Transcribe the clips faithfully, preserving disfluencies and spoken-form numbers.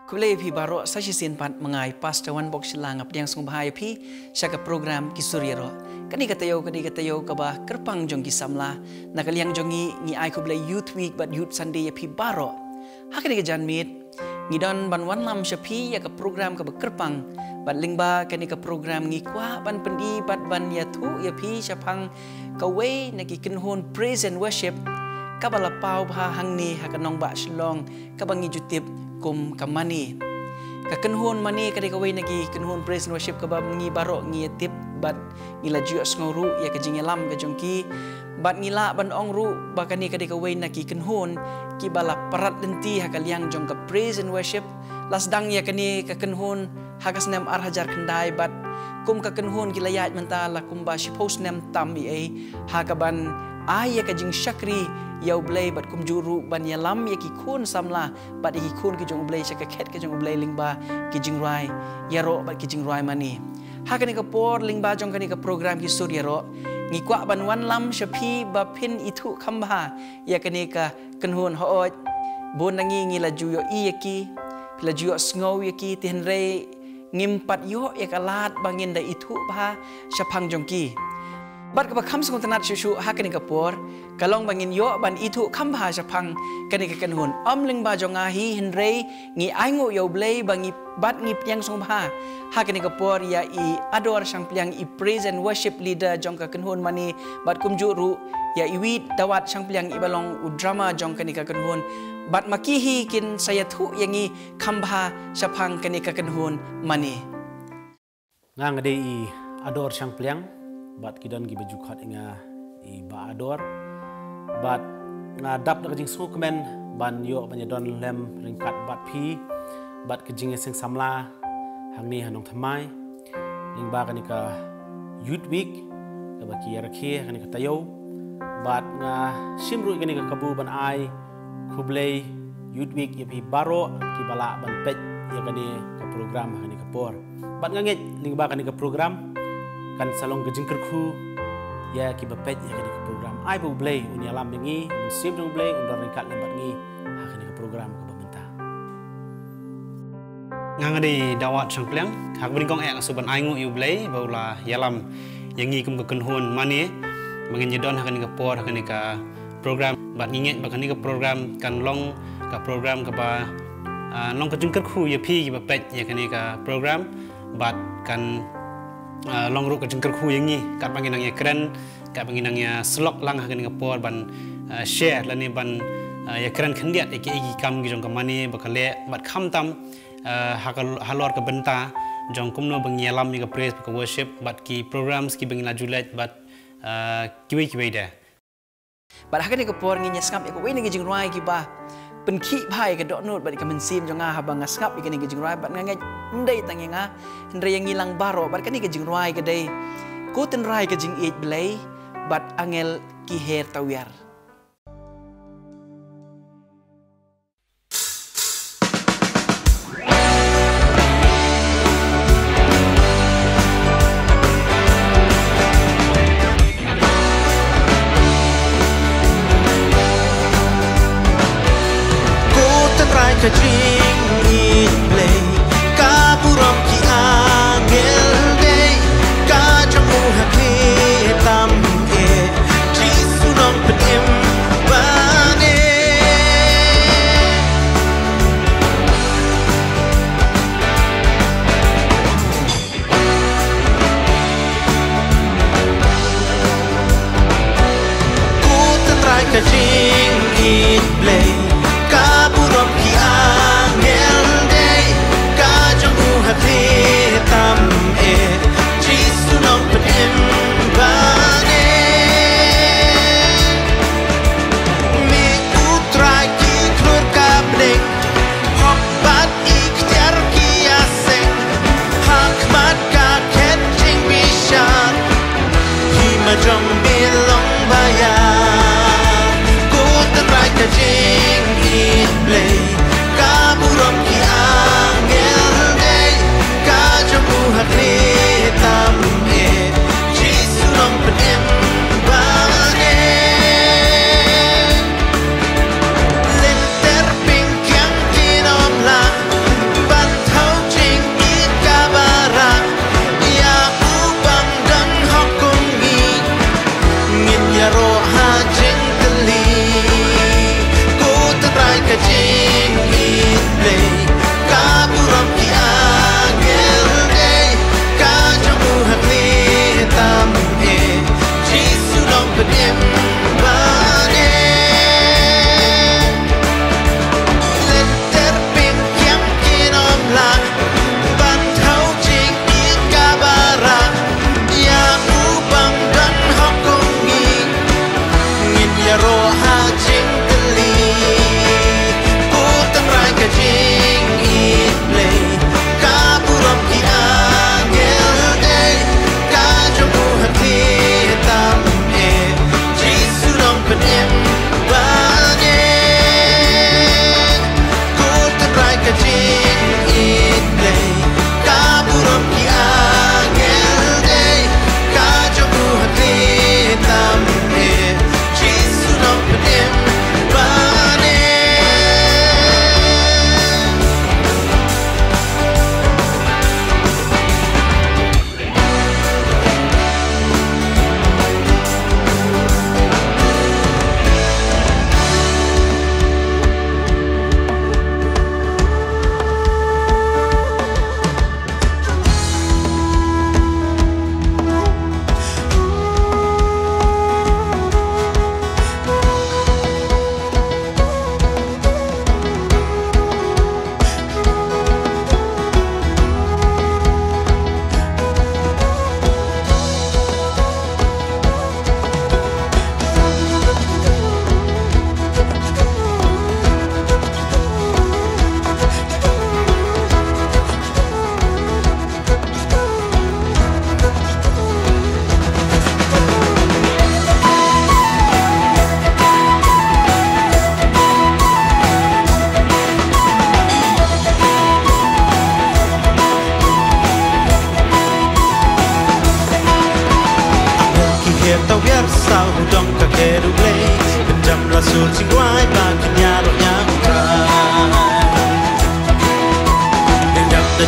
Khublei phi baroh, sa shisien pat ma nga i Pastor Wanbok Shylla nga pdiang sngewbha ïa phi sha ka program Ki Sur Ïaroh. Kane ka taïew, kane ka taïew kaba kyrpang jong ki samla, na ka liang jong ngi, ngi ai khublei Youth Week bad Youth Sunday ïa phi baroh. Ha kane ka janmiet ngi don ban wanlam sha phi ïa ka program kaba kyrpang, bad lyngba kane ka program ngi kwah ban pyni bad ban ïathuh ïa phi shaphang kawei na ki kynhun praise and worship kaba la paw bha hangne ha ka nongbah Shillong, kaba ngi ju tip kum ka Mane. Ka kynhun Mane ka dei kawei na ki kynhun praise and worship kaba ngi baroh ngi tip bad ngi la ju ïohsngew ruh ïa ka jingïalam ka jong ki. Bad ngi lah ban ong ruh ba kane ka dei kawei na ki kynhun kiba la parat lynti ha ka liang jong ka praise and worship. La sdang ïa kane ka kynhun ha ka snem ar hajar khyndai bad kum ka kynhun ki la ïaid mynta la kumba shiphew snem tam ïa ei ha kaban ai ïa ka jingshakri ïa U Blei bad kumjuh ruh ban ïalam ïa ki khun samla bad ïa ki khun ki jong U Blei sha ka khet ka jong U Blei lyngba ki jingrwai ïaroh bad ki jingrwai mane. Ha kane ka por lyngba jong kane ka program Ki Sur Ïaroh, ngi kwah ban wanlam sha phi ba phin ithuh kham bha ïa kane ka kynhun. Hooid, bun na ngi ngi la ju ïohi ïa ki, phi la ju ïohsngew ïa ki, te hynrei ngim pat ïoh ïa ka lad ba ngin da ithuh bha shaphang jong ki. Bad kaba kham sngewtynnat shuh shuh ha kane ka por ka long ba ngin ïoh ban ithuh kham bha shaphang kane ka kynhun. Ym lyngba jong nga hi hynrei ngi ainguh ïa U Blei ba ngi bad ngi pdiang sngewbha ha kane ka por ïa i Ador Shangpliang, i praise and worship leader jong ka kynhun Mane, bad kumjuh ruh ïa i Wit Dawat Shangpliang iba long u drummer jong kane ka kynhun. Bad ma ki hi kin sa ïathuh ïa ngi kham bha shaphang kane ka kynhun Mane. Nga nga dei i Ador Shangpliang, bad ki don kiba ju khot ïa nga i Bah Ador. Bad nga dap da ka jingsngewkmen ban ïoh ban ïadon lem ryngkat bad phi bad ka jingïaseng samla hangne ha Nongthymmai lyngba kane ka Youth Week kaba ki ïarakhe ha kane ka taïew. Bad nga shim ruh ïa kane ka kabu ban ai khublei Youth Week ïa phi baroh kiba lah ban peit ïa kane ka program ha kane ka por. Bad nga ngeit lyngba kane ka program kan sa long ka jingkyrkhu ïa kiba peit ïa kane ka program. Ai ba U Blei un ïalam ïa ngi, U Mynsiem jong U Blei un don ryngkat lem bad ngi ha kane ka program kaba mynta. Nga nga dei Dawat Shangpliang. Ha kaba nyngkong eh nga sngewbha ban ainguh ïa U Blei ba u la ïalam ïa ngi kum ka kynhun Mane ba ngin ïadon ha kane ka por ha kane ka program. Bad ngi ngeit ba kane ka program kan long ka program kaba, ah, long ka jingkyrkhu ïa phi kiba peit ïa kane ka program. Bad kan, ah, long ruh ka jingkyrkhu ïa ngi katba ngi nang ïakren, katba ngi nang ïasyllok lang ha kane ka por ban, ah, share lane ban, ah, ïakren khyndiat ïa kiei ki kam ki jong ka Mane ba ka leh bad khamtam, ah, ha ka, halor ka bynta jong kumno ba ngi ïalam ïa ka praise bad ka worship bad ki programs kiba ngi la ju leit bad, ah, kiwei kiwei de. Bad ha kane ka por ngin ïa sngap ïa kawei na ki jingrwai kiba pynkhih bha ïa ka dohnud bad ïa ka mynsiem jong nga haba nga sngap ïa kane ka jingrwai bad nga ngeit ym dei tang ïa nga hynrei ïa ngi lang baroh. Bad kane ka jingrwai ka dei: Ko tynrai ka jingïeit Blei bad angel ki her tawiar. Ko tynrai ka jingïeit Blei, ka burom ki angel dei, ka jong u ha khlieh tam eh, Jisu Nongpynim Mane. Ko tynrai ka jingïeit Blei, ka burom ki angel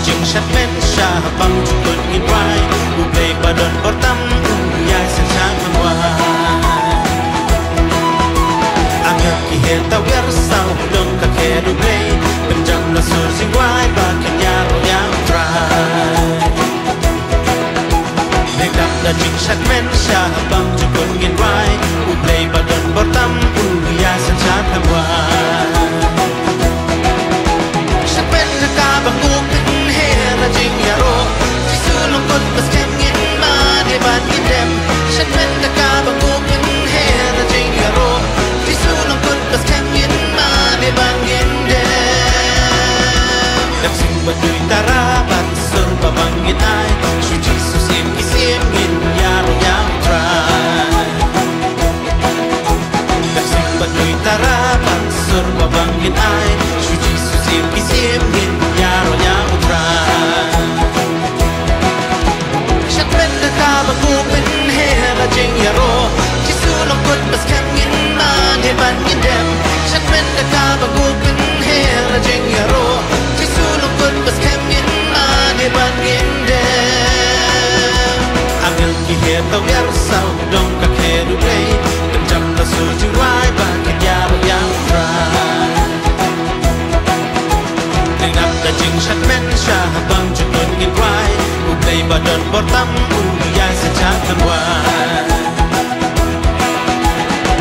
Jingshatmen sha bang jukut ngin wai, U Blei ba don bor tam u ïai sngewsih ban wai. Angel ki heh tawiar saw dong ka kher U Blei, pynjam la sur jingwai ba kin ïaroh ïa U Trai. Leh dap da jingshatmen sha bang jukut ngin wai, U Blei ba don bor tam u ïai sngewsih ban wai. Shatmen da kaba ngu pynher la jingïaroh, Jisu lyngkut ba skhem ngin mane ban ngin dem. Shatmen da kaba ngu pynher la jingïaroh, Jisu lyngkut ba skhem ngin mane ban ngin dem. Dak sing ba dui tara bad sur ba bang ngin ai, shu Jisu syiem ki syiem ngin ïaroh ïa U Trai. Dak sing ba dui tara bad sur ba bang ngin ai, shu Jisu syiem ki syiem ngin ïaroh ïa U Trai. Shatmen da kaba ngu pynher la jingïaroh, Jisu lyngkut ba skhem ngin mane ban ngin dem. Shatmen da kaba ngu pynher la jingïaroh, Jisu lyngkut ba skhem ngin mane ban ngin dem. Angel ki heh tawiar saw dong ka kher U Blei, pynjam la sur jingwai ba kin ïaroh ïa U Trai. Leh dap da jingshatmen sha bang jukut ngin wai, U Blei ba don bor tam u ïai sngewsih ban wai.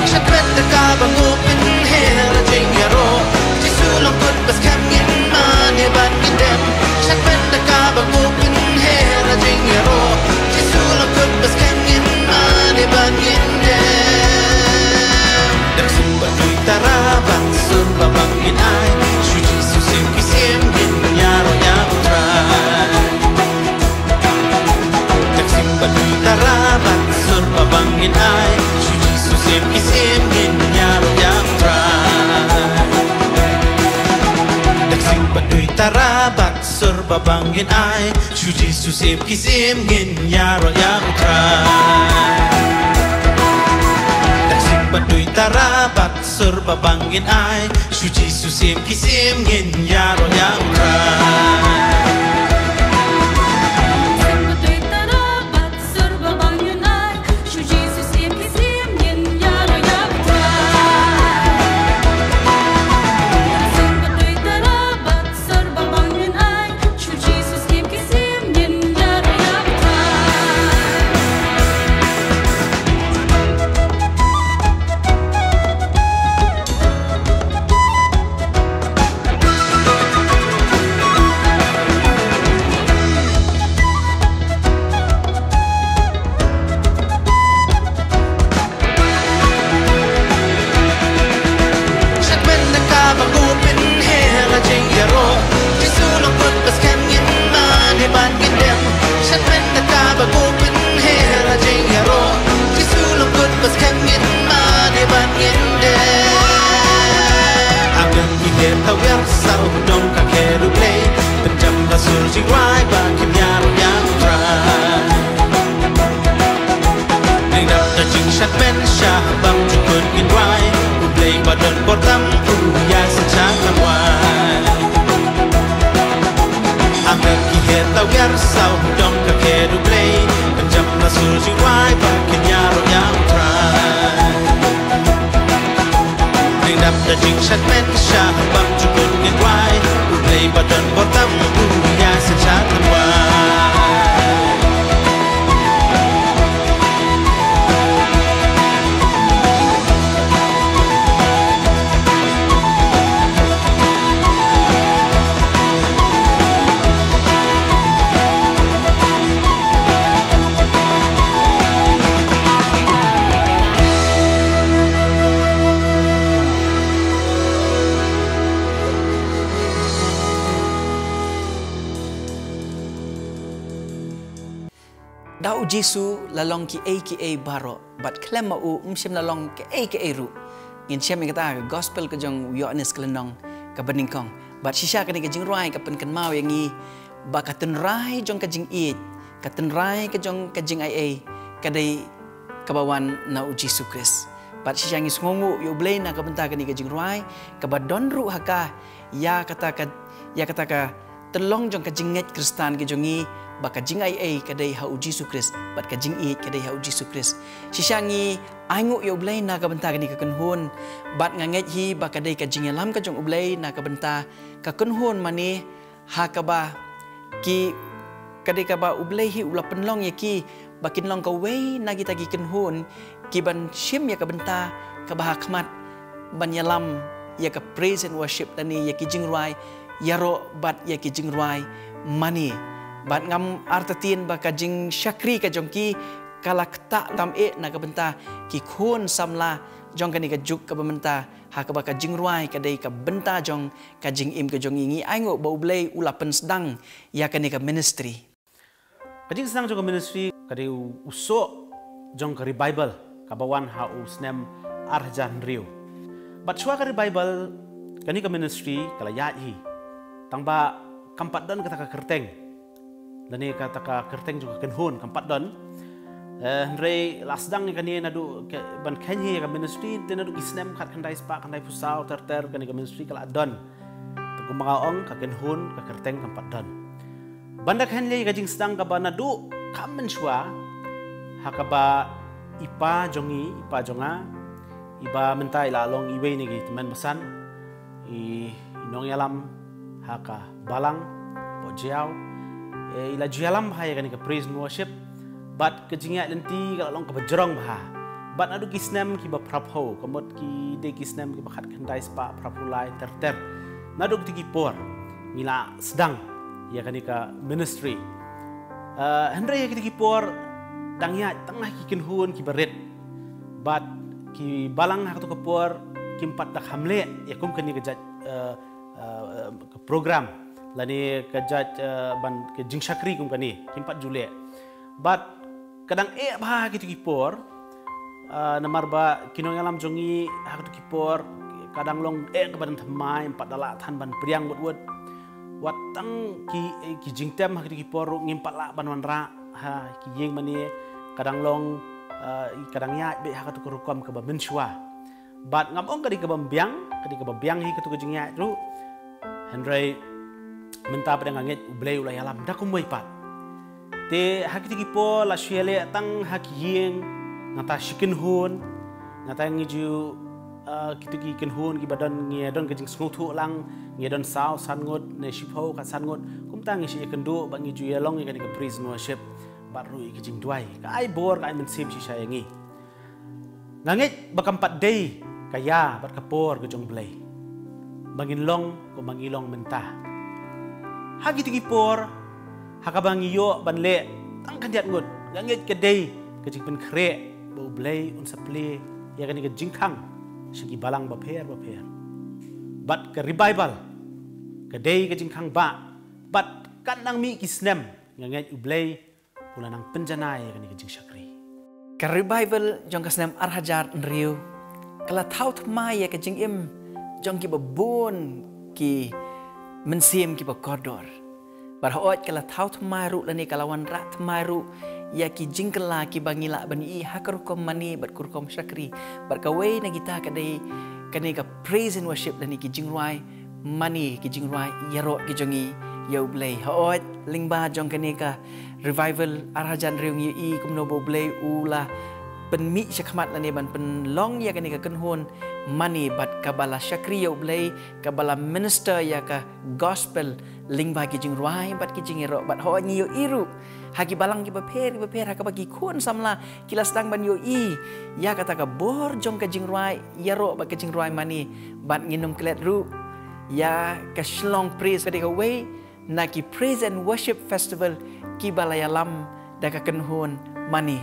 Shatmen da kaba ngu pynher la jingïaroh, Jisu lyngkut ba skhem ngin mane ban ngin dem. Shatmen da kaba ngu pynher la jingïaroh, Jisu lyngkut ba skhem ngin mane ban ngin dem. Dak sing ba dui tara bad sur ba bang ngin ai, shu Jisu syiem ki syiem ngin ïaroh ïa U Trai. Dak sing ba dui tara bad sur ba bang ngin ai, shu Jisu syiem ki syiem ngin ïaroh ïa U Trai. Dak sing ba dui tara bad sur ba bang ngin ai, shu Jisu syiem ki syiem ngin ïaroh ïa U Trai. Dak sing ba dui tara bad sur ba bang ngin ai, shu Jisu syiem ki syiem ngin ïaroh ïa U Trai. Shatmen da kaba ngu pynher la jingïaroh, Jisu lyngkut ba skhem ngin mane ban ngin dem. Shatmen da kaba ngu pynher la jingïaroh, Jisu lyngkut ba skhem ngin mane ban ngin dem. Angel ki heh tawiar saw dong ka kher U Blei, pynjam la sur jingwai ba kin ïaroh ïa U Trai. Leh dap da jingshatmen sha bang jukut ngin wai, U Blei ba don bor tam u ïai sngewsih ban wai. Angel ki heh tawiar saw dong ka kher U Blei, pynjam la sur jingwai ba kin ïaroh ïa U Trai. Leh dap da jingshatmen sha bang jukut ngin wai, U Blei ba don bor tam u ïai sngewsih ban wai. Da u Jisu la long kiei kiei baroh, bad khlem ma u ym shym la long kaei kaei ruh. Ngin shem ïa kata ka gospel ka jong u Ïoannis ka lynnong kaba nyngkong. Bad shisha kane ka jingrwai ka pynkynmaw ïa ngi ba ka tynrai jong ka jingïeit, ka tynrai ka jong ka jingaiei, ka dei kaba wan na u Jisu Khrist. Bad shisha ngi sngewnguh ïa u Blei na ka bynta kane ka jingrwai, kaba don ruh ha ka, ïa kata ka, ïa kata ka pynlong jong ka jingngeit Khristan ka jong ngi ba ka jingaiei ka dei ha u Jisu Khrist bad ka jingïeit ka dei ha u Jisu Khrist. Shisha ngi ainguh ïa u Blei na ka bynta kane ka kynhun bad nga ngeit hi ba ka dei ka jingïalam ka jong u Blei na ka bynta ka kynhun mane ha kaba ki ka dei kaba u Blei hi u la pynlong ïa ki ba kin long kawei na kita ki kynhun ki ban shim ïa ka bynta kaba ha khmat ban ïalam ïa ka praise and worship lane ïa ki jingrwai ïaroh bad ïa ki jingrwai mane. Bad ngam artatien ba ka jingshakri ka jong ki ka la ktah tam eh na ka bynta ki khun samla jong kane ka juk kaba mynta ha kaba ka jingrwai ka dei ka bynta jong ka jingim ka jong ngi. Ngi ainguh ba u Blei u la pynsdang ïa kane ka ministry. Ka jingsdang jong ka ministry ka dei u, u soh jong ka revival kaba wan ha u snem ar hajar hynriew. Bad shuwa ka revival kane ka ministry ka la ïaid hi. Tang ba kam pat don kata ka kyrteng lane kata ka kyrteng jong ka kynhun kam pat don. Eh, hynrei la sdang ïa kane naduh ka, ban kheiñ hi ïa ka ministry te naduh ki snem khatkhyndai spah khyndaiphew saw ter ter kane ka ministry ka la don. Te kumba nga ong ka kynhun ka kyrteng kam pat don. Ban da kheiñ lei ka jingsdang kaba naduh kam mynshuwa ha kaba i pa jong ngi, i pa jong nga, i ba mynta i la long iwei na ki tymmen basan, i, i nongïalam ha ka balang Port Jaiaw. Eh, i la ju ïalam bha ïa kane ka praise and worship bad ka jingïaid lynti ka la long kaba jrong bha. Bad naduh ki snem kiba phraphew, ka mut ki dei ki snem kiba khatkhyndai spah phraphew lai ter ter. Naduh kito ki por ngi la sdang ïa kane ka ministry. Eh, hynrei ïa kito ki por dang ïaid tang ha ki kynhun kiba rit. Bad ki balang ha kato ka por kim pat da kham leh ïa kum kane ka jait, eh, eh, eh, ka program lane ka jait, eh, ban ka jingshakri kum kane kim pat ju leh. Bad ka dang eh bha ha kito ki por, ah, namar ba ki nongïalam jong ngi ha kito ki por ka dang long eh kaba dang thymmai, ym pat da lah than ban pdiang wut wut. Wat tang ki, eh, ki jingtem ha kito ki por ruh ngim pat lah ban wanrah ha ki ïing mane ka dang long, ah, ka dang ïaid beit ha kato ka rukom kaba mynshuwa. Bad ngam ong ka dei kaba biang, ka dei kaba biang hi kato ka jingïaid ruh. Hynrei mynta pat nga ngeit U Blei u la ïalam da kumwei pat. Te ha kito ki por la shu ïaleh tang ha ki ïing, nangta shi kynhun, nangta ngi ju, ah, kito ki kynhun kiba don ngi don ka jingsngewthuh lang, ngi don saw san ngut ne shiphew ka san ngut, kumta ngi shu ïakynduh bad ngi ju ïalong ïa kane ka praise and worship bad ruh ïa ki jingduwai. Ka ai bor, ka ai mynsiem shisha ïa ngi. Nga ngeit ba kam pat dei ka ïa bad ka por ka jong U Blei ba ngin long kumba ngi long mynta. Ha kito ki por ha kaba ngi ïoh ban leh tang khyndiat ngut, nga ngeit ka dei ka jingpynkhreh ba U Blei un sa plie ïa kane ka jingkhang sha ki balang bapher bapher. Bad ka revival ka dei ka jingkhang ba bad kan nang mih ki snem, nga ngeit U Blei u la nang pynjanai ïa kane ka jingshakri. Ka revival jong ka snem ar hajar hynriew ka la thaw thymmai ïa ka jingim jong kiba bun ki mynsiem kiba kordor. Bad hooid ka la thaw thymmai ruh lane ka la wanrah thymmai ruh ïa ki jingkylla kiba ngi lah ban ïohi ha ka rukom mane bad ka rukom shakri. Bad kawei na kita ka dei kane ka praise and worship lane ki jingrwai mane, ki jingrwai ïaroh ki jong ngi ïa U Blei. Hooid lyngba jong kane ka revival ar hajar hynriew ngi ïohi kumno ba U Blei u la pynmih shakhmat lane ban pynlong ïa kane ka kynhun mane bad kaba la shakri ïa U Blei, kaba la minister ïa ka gospel lyngba ki jingrwai bad ki jingïaroh. Bad hooid ngi ïohi ruh ha ki balang kiba pher kiba pher ha kaba ki khun samla ki la sdang ban ïohi ïa kata ka bor jong ka jingrwai ïaroh bad ka jingrwai mane. Bad ngin ym klet ruh ïa ka Shillong Praise, ka dei kawei na ki Praise and Worship Festival kiba la ïalam da ka kynhun mane.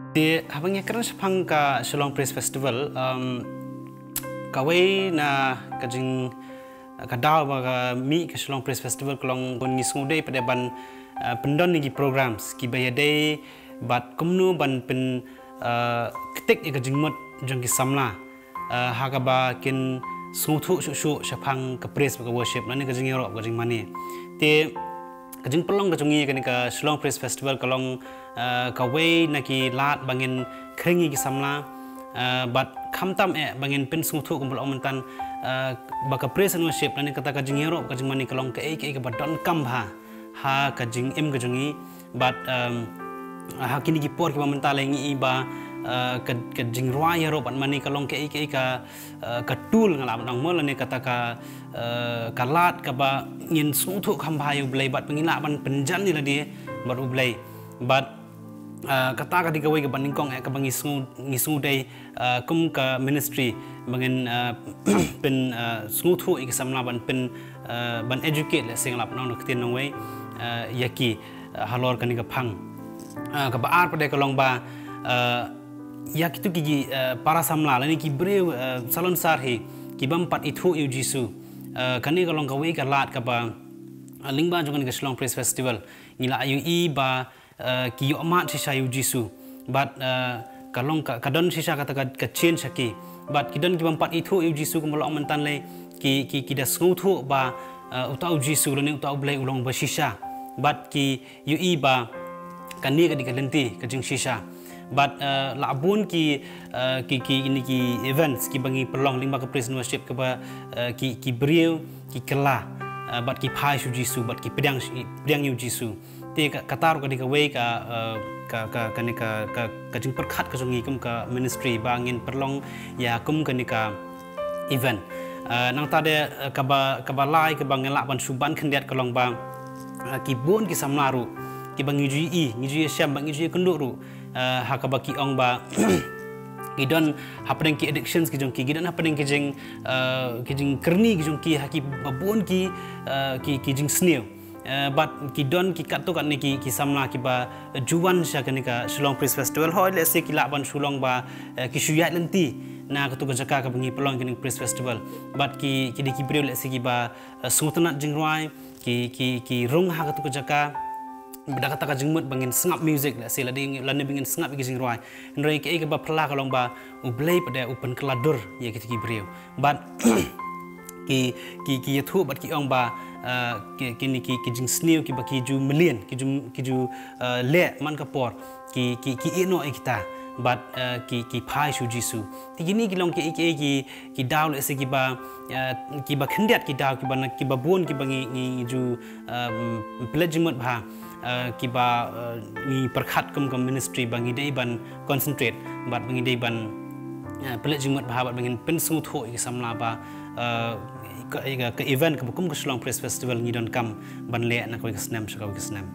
Te haba ngi kren shaphang ka Shillong Praise Festival, um, kawei na ka jing, ka daw ba ka mih ka Shillong Praise Festival ka long ba ngi sngewdei pat ban, uh, pyndon ïa ki programs kiba ïadei bad kumno ban pyn, uh, ktik ïa ka jingmut jong ki samla, uh, ha kaba kin sngewthuh shuh shuh shaphang ka praise bad ka worship lane ka jingïaroh bad ka jingmane. Te ka jingpynlong ka jong ngi ïa kane ka Shillong Praise Festival ka long, uh, kawei na ki lad ba ngin khring ïa ki samla, uh, bad khamtam eh ba ngin pynsngewthuh kumba la ong mynta, eh, ba ka praise and worship lane kata ka jingïaroh ka jingmane ka long kaei kaei kaba donkam bha ha ka jingim ka jong ngi. Bad, em, ha kine ki por kiba mynta lei ngi i ba, eh, ka, ka jingrwai ïaroh bad mane ka long kaei kaei ka, eh, ka tool nga lah ban ong mo lane kata ka, eh, ka lad kaba ngin sngewthuh kham bha ïa U Blei bad ba ngin lah ban pynjan ïa lade bad U Blei. Bad, eh, kata ka dei kawei kaba nyngkong eh kaba ngi sngew, ngi sngew dei, eh, kum ka ministry ba ngin, eh, pyn, eh, sngewthuh ïa ki samla ban pyn, eh, ban educate lehse nga lah ban ong da ka ktien nongwei, eh, ïa ki, eh, halor kane ka phang. Eh, kaba ar pat de ka long ba, eh, ïa kito ki, ki, eh, para samla lane ki briew, eh, salonsar hi ki bym pat ithuh ïa U Jisu. Eh, kane ka long kawei ka lad kaba, eh, lyngba jong kane ka Shillong Praise Festival ngi la ïohi ba, eh, ki ïohmad shisha ïa U Jisu. Bad, eh, ka long ka, ka don shisha kata ka, ka change ha ki. Bad ki don ki bym pat ithuh ïa U Jisu kumba long mynta lei ki, ki, ki da sngewthuh ba, eh, uta U Jisu lane uta U Blei u long ba shisha. Bad ki ïohi ba kane ka dei ka lynti ka jingshisha. Bad, eh, la bun ki, eh, ki, ki, kine ki events kiba ngi pynlong lyngba ka praise and worship kaba, eh, ki, ki briew ki kylla, eh, bad ki phai sha U Jisu bad ki pdiang, pdiang ïa U Jisu. Te ka, kata ruh ka dei kawei ka, eh, ka, ka, kane ka, ka, ka jingpyrkhat ka jong ngi kum ka ministry ba ngin pynlong ïa kum kane ka event. Eh, nangta de, eh, kaba, kaba lai kaba ngi lah ban shu ban khyndiat ka long ba, eh, ki bun ki samla ruh kiba ngi ju ïohi, ngi ju ïashem bad ngi ju ïakynduh ruh, eh, ha kaba ki ong ba ki don hapdeng ki addictions ki jong ki, ki don hapdeng ki jing, eh, ki jingkyrni ki jong ki ha kiba bun ki, eh, ki, ki jingsniew. Eh, bad ki don ki katto katne ki, ki samla kiba ju wan sha kane ka Shillong Praise Festival. Hooid lehse ki lah ban shu long ba, eh, ki shu ïaid lynti na kato ka jaka kaba ngi pynlong kane ka Praise Festival. Bad ki, ki dei ki briew lehse kiba, eh, sngewtynnat jingrwai, ki, ki, ki rung ha kato ka jaka. Bad da kata ka jingmut ba ngin sngap music lehse lane, lane ba ngin sngap ïa ki jingrwai. Hynrei kaei kaba phylla ka long ba U Blei pat de u pynkylla dur ïa kito ki briew. Bad ki, ki, ki ïathuh bad ki ong ba, eh, ki, kine ki, ki jingsniew kiba ki ju mlien, ki ju, ki ju, eh, leh man ka por, ki, ki, ki ïehnoh ïa kita bad, eh, ki, ki phai sha U Jisu. Te kine ki long kiei kiei ki, ki daw lehse kiba, eh, kiba khyndiat ki daw kiba na, kiba bun kiba ngi, ngi ju, eh, pynleit jingmut bha, eh, kiba, eh, ngi pyrkhat kum ka ministry ba ngi dei ban concentrate bad ba ngi dei ban, eh, pynleit jingmut bha bad ba ngin pynsngewthuh ïa ki samla ba, eh, ka, ka, ka event kaba kum ka Shillong Praise Festival ngi donkam ban leh na kawei ka snem sha kawei ka snem.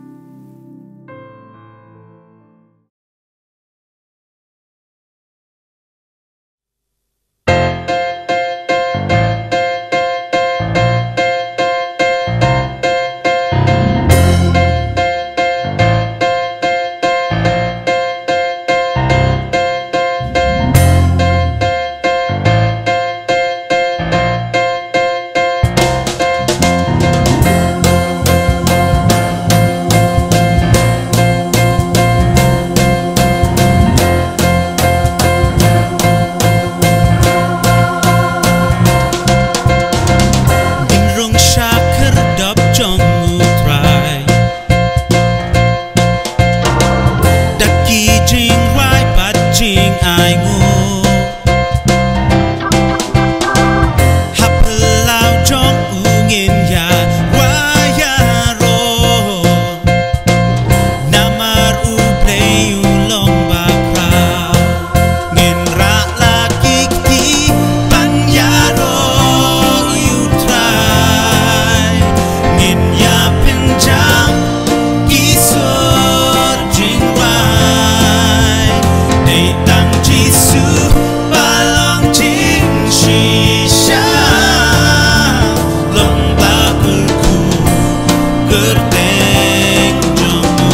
Ngi rung sha khyrdop jong U Trai da ki jingrwai bad jingainguh. Ha phyllaw jong u ngin ïa rwai ïaroh. Namar U Blei u long bakhraw. Ngin rah la ki kti ban ïaroh ïa U Trai. Ngin ïa pynjam ki sur jingrwai. Dei tang Jisu ba long jingshisha. Long ba kyrkhu kyrteng jong u.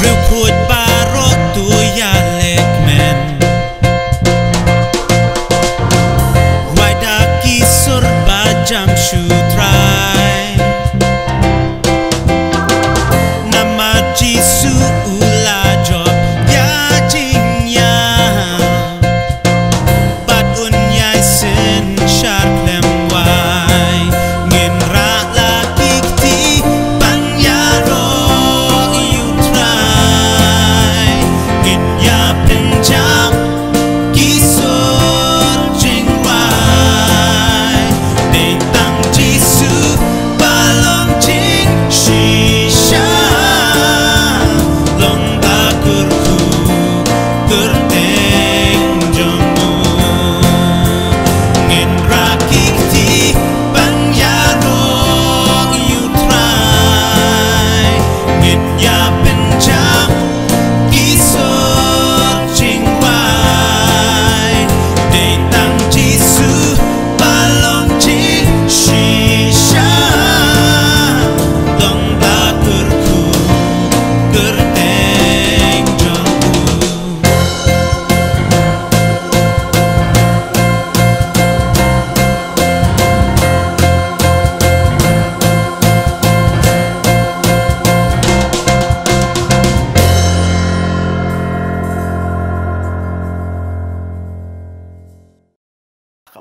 Riewkhuid baroh to ïalehkmen. Rwai da ki sur ba jam sha U Trai. Namar Jisu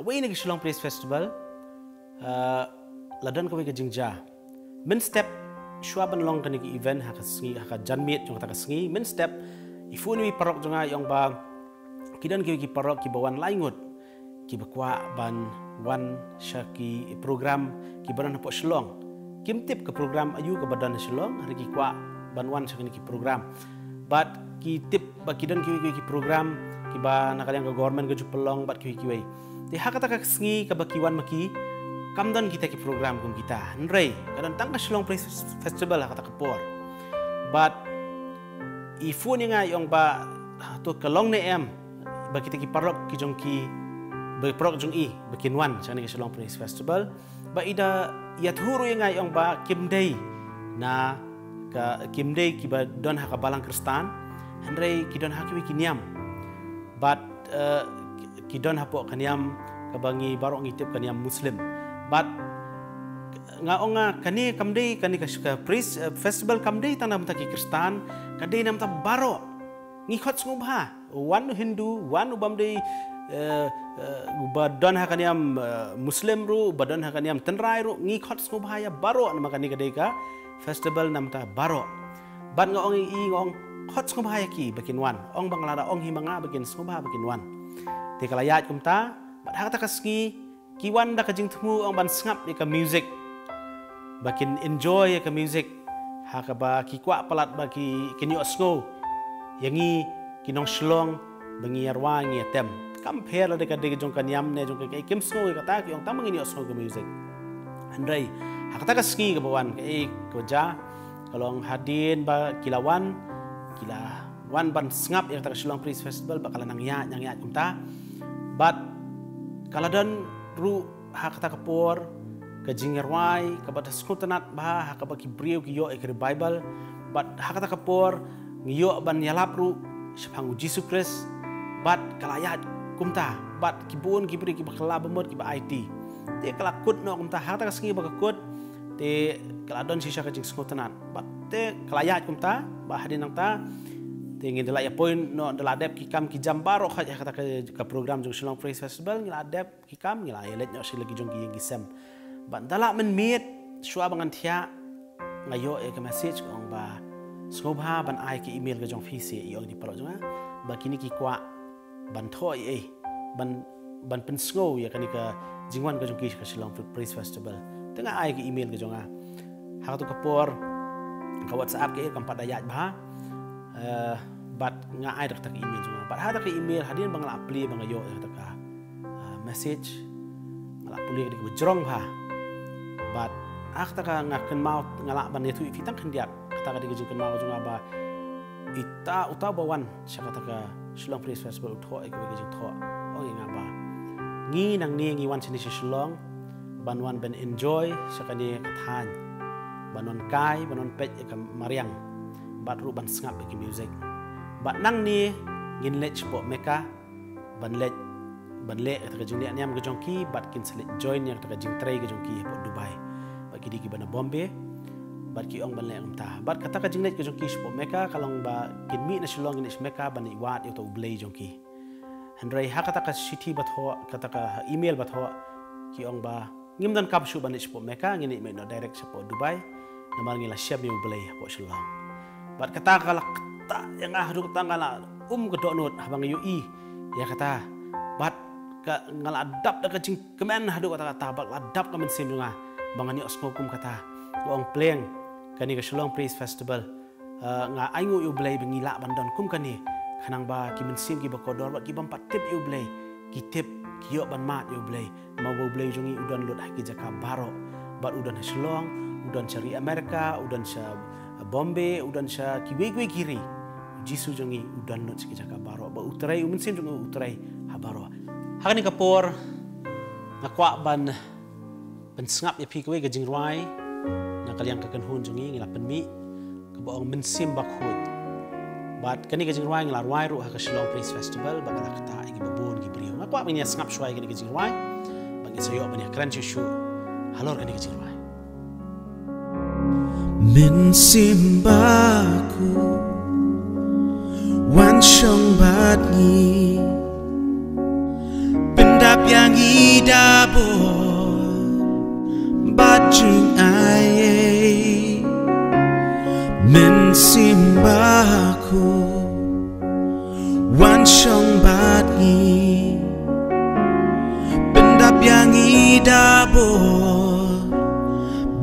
poi na ka Shillong Praise Festival, uh, la don kawei ka jingjia. Mynstep, shuwa ban long kane ka event ha ka sngi, ha ka janmiet jong kata ka sngi, mynstep, i phone ïa i parok jong nga, i ong ba ki don kiwei ki parok kiba wan lai ngut, kiba kwah ban wan sha ki program kiba don hapoh Shillong. Kim tip ka program aïu kaba don ha Shillong, hynrei ki kwah ban wan sha kine ki program. Bad ki tip ba ki don kiwei kiwei ki program kiba na ka liang ka government ka ju pynlong bad kiwei kiwei. Te ha kata ka sngi kaba ki wan ma ki, kam don kita ki program kum kita. Hynrei ka don tang ka Shillong Praise Festival ha kata ka por. Bad i phone ïa nga, i ong ba, "To ka long ne em ba kita ki parok ki jong ki, ba parok jong i ba kin wan sha kane ka Shillong Praise Festival?" Ba i da ïathuh ruh ïa nga, i ong ba kim dei na ka, kim dei kiba don ha ka balang Khristan, hynrei ki don ha kiwei ki niam. Bad, eh, ki, ki don hapoh ka niam kaba ngi baroh ngi tip, ka niam Muslim. Bad nga ong, ah, kane kam dei, kane ka, ka praise, eh, festival kam dei tang na bynta ki Khristan, ka dei na bynta baroh. Ngi khot sngewbha, wan u Hindu, wan u bym dei, eh, eh, uba don ha ka niam, eh, Muslim ruh, uba don ha ka niam tynrai ruh, ngi khot sngewbha ïa baroh, namar kane ka dei ka festival na bynta baroh. Bad nga ong ïa i, nga ong, khot sngewbha ïa ki ba kin wan. Ong ba nga la da ong hi ma nga ba kin sngewbha ba kin wan. Te ka la ïaid kumta, bad ha kata ka sngi ki wan da ka jingthmu, ong, ban sngap ïa ka music, ba kin enjoy ïa ka music, ha kaba ki kwah palat ba ki, kin ïohsngew ïa ngi ki nong Shillong ba ngi ïa rwai, ngi ïa tem. Kam pher lada ka dei ka jong ka niam ne jong ka, ka, kim sngew ïa kata, ki ong tang ba ngin ïohsngew ka music. Hynrei ha kata ka sngi kaba wan, kaei kaba jia, ka long hadien ba ki la wan, ki la wan ban sngap ïa kata ka Shillong Praise Festival, bad ka la nang ïaid, nang ïaid kumta. Bad ka la don ruh ha kata ka por ka jingïarwai kaba da sngewtynnat bha, ha kaba ki briew ki ïoh ïa ka revival. Bad ha kata ka por ngi ïoh ban ïalap ruh shaphang u Jisu Khrist. Bad ka la ïaid kumta, bad ki bun ki briew kiba kylla ba mut kiba aiti. Te ka la kut noh kumta, ha kata ka sngi ba ka kut, te ka la don shisha ka jingsngewtynnat. Bad te ka la ïaid kumta, bad hadien nangta te ngi da la ïa poi noh, da la dep ki kam ki jam baroh khoit ha kata ka, ka program jong Shillong Praise Festival, ngi la dep ki kam, ngi la ïa leit noh sha la ki jong ki ïing ki sem. Bad da la mynmiet, shuwa ba ngan thiah, nga ïoh ïa ka message ka ong ba, "Sngewbha ban ai ka email ka jong phi seh," i ong ïa ki paralok jong nga, "ba kine ki kwah ban thoh ei ei, ban, ban pynsngew ïa kane ka jingwan ka jong ki sha ka Shillong Praise Festival." Te nga ai ka email ka jong nga. Ha katu ka por ka WhatsApp kaei kam pat da ïaid bha. Eh, bad nga ai da kata ka email jong nga. Bad ha kata ka email, hadien ba nga la plie ba nga ïoh ïa kata ka, eh, message, nga la pule ka dei kaba jrong bha. Bad ha kata ka nga kynmaw, nga lah ban ïathuh ïa phi tang khyndiat. Kata ka dei ka jingkynmaw jong nga ba ita uta uba wan sha kata ka Shillong Praise Festival u thoh ïa kawei ka jingthoh. Ong ïa nga ba, ngi nangne ngi wan shane sha Shillong ban wan ban enjoy sha kane ka thaiñ, ban wan kai, ban wan peit ïa ka mariang, bad ruh ban sngap ïa ka music. Bad nangne ngin leit shapoh Mecca ban leit, ban leh kata ka jingleh niam ka jong ki, bad kin sa leit join ïa kata ka jingtrei ka jong ki hapoh Dubai. Bad ki dei kiba na Bombay, bad ki ong ban leh kumta. Bad kata ka jingleit ka jong ki shapoh Mecca ka long ba kin mih na Shillong, kin leit sha Mecca ban leit wad ïa uta u Blei jong ki. Hynrei ha kata ka shithi ba thoh, kata ka email ba thoh, ki ong ba ngim donkam shuh ban leit shapoh Mecca, ngin leit mih noh direct shapoh Dubai. Namar ngi la shem ïa u Blei hapoh Shillong. Bad kata ka la ktah ïa nga haduh katta, nga la um ka dohnud haba nga ïohi ïa kata. Bad ka, nga la dap da ka jingkmen haduh katta katta, bad la dap ka mynsiem jong nga ba ngan ïohsngew kum kata. Nga ong, pleng, kane ka Shillong Praise Festival, eh, nga ainguh ïa u Blei ba ngi lah ban don kum kane, khnang ba ki mynsiem kiba kordor bad ki bym pat tip ïa u Blei ki tip, ki ïoh ban mad ïa u Blei. Namar ba u Blei jong ngi u don lut ha ki jaka baroh. Bad u don ha Shillong, u don sha ri America, u don sha Bombay, u don sha kiwei kiwei ki ri. U Jisu jong ngi u don lut sha ki jaka baroh. Bad u trei, u mynsiem jong ngi u trei ha baroh. Ha kane ka por nga kwah ban pynsngap ïa phi kawei ka jingrwai na ka liang ka kynhun jong ngi, ngi la pynmih, kaba ong Mynsiem Bakhuid. Bad kane ka jingrwai ngi la rwai ruh ha ka Shillong Praise Festival, bad ka la ktah ïa kiba bun ki briew. Nga kwah ba ngin ïa sngap shuwa ïa kane ka jingrwai, ba ngin sa ïoh ban ïakren shuh shuh halor kane ka jingrwai. Mynsiem Bakhuid, wan shong bad ngi. Pyndap Ïa ngi da bor bad jingaiei, Mynsiem Bakhuid wan shong bad ngi. Pyndap ïa ngi da bor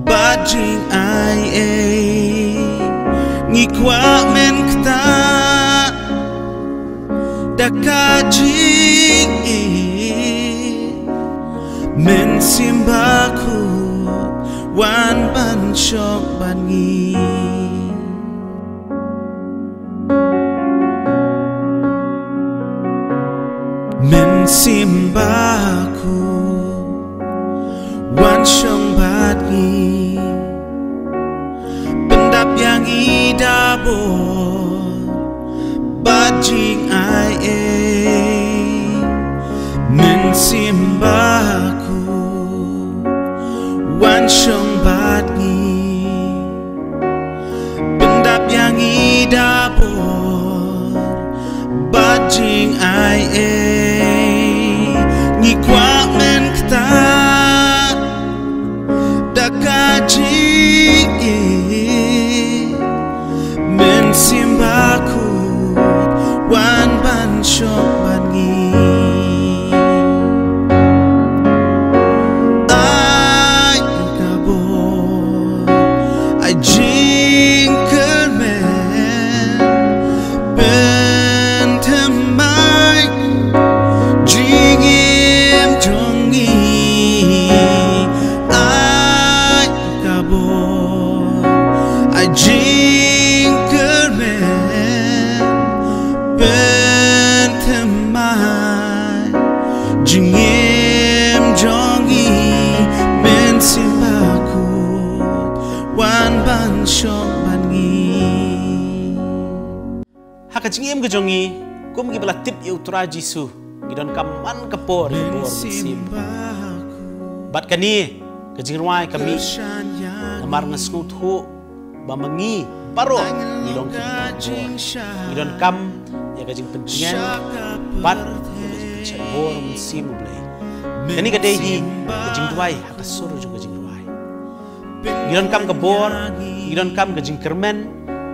bad jingaiei, ngi kwah men ktah da ka jingïeit. Mynsiem Bakhuid wan ban shong bad ngi. Mynsiem Bakhuid wan shong bad ngi. Pyndap ïa ngi da bor bad jingaiei, Mynsiem Bakhuid wan shong bad ngi. Pyndap ïa ngi da bor bad jingaiei, ngi kwah men ktah da ka jingïeit. Mynsiem Bakhuid wan ban shong bad ngi. Ai ka bor, ai jingkyrmen, pynthymmai jingim jong ngi. Ai ka bor, ai jingkyrmen, pynthymmai jingim jong ngi. Mynsiem Bakhuid wan ban shong bad ngi. Ha ka jingim ka jong ngi, kum kiba la tip ïa U Trai Jisu, ngi donkam man ka por ïa ka bor Mynsiem. Bad kane ka jingrwai ka mih namar nga sngewthuh ba ma ngi baroh ngi long ki bor. Ngi donkam ïa ka jingpyntngen bad ïa ka jingpynshait bor Mynsiem U Blei. Kane ka dei hi ka jingduwai ha ka sur jong ka jingduwai. Ngi donkam ka bor, ngi donkam ka jingkyrmen,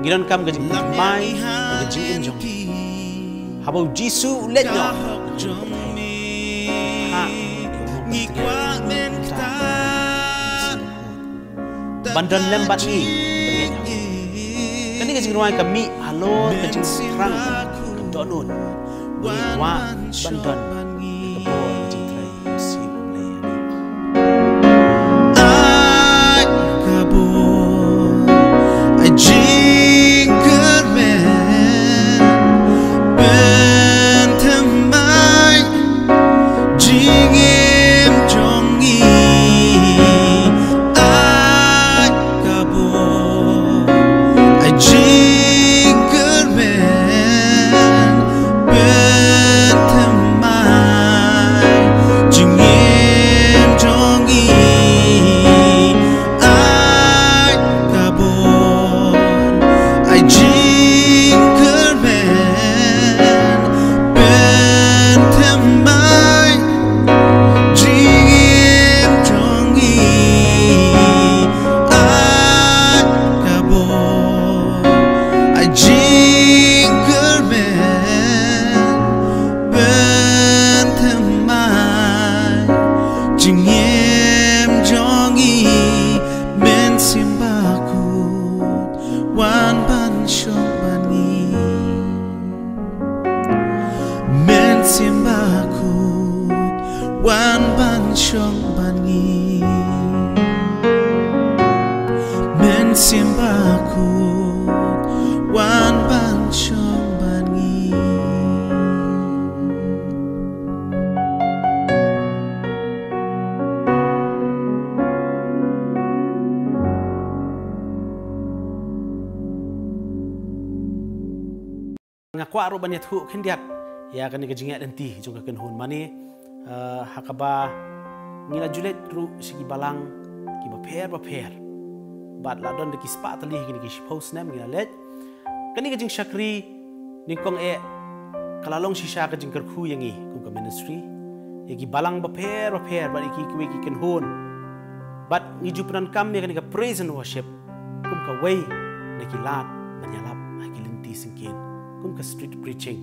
ngi donkam ka jingpynmai, ka jingim jong ngi. Haba U Jisu u leit noh, ha, ngi kwah men ktah ban don lem bad ngi. Kane ka jingrwai ka mih halor ka jingthrang ka dohnud. Ngi kwah ban don ka bor ka jingtrei. Ai ka bor, ai jingkyrmen, pynthymmai jingim jong ngi. Ai ka bor, ai jingkyrmen, pynthymmai jingim jong ngi. Ai ka bor, ai jingkyrmen, pynthymmai jingim jong ngi. Ai ka bor, ai jingkyrmen, pynthymmai jingim jong ngi. Mynsiem Bakhuid wan ban shong bad ngi. Mynsiem Bakhuid wan ban shong bad ngi. Mynsiem Bakhuid wan ban shong bad ngi. Nga kwah ruh ban ïathuh khyndiat ïa kane ka jingïaid lynti jong ka kynhun mane, eh, ha kaba ngi la ju leit ruh sha ki balang kiba pher ba pher. Bad la don da ki spah tylli ha kine ki shiphew snem ngi la leit. Kane ka jingshakri nyngkong eh ka la long shisha ka jingkyrkhu ïa ngi kum ka ministry. ïa ki balang bapher bapher bad ïa ki kiwei ki kynhun. Bad ngi ju pyndonkam ïa kane ka praise and worship kum kawei na ki lad ban ïalap ha ki lynti syngkien kum ka street preaching.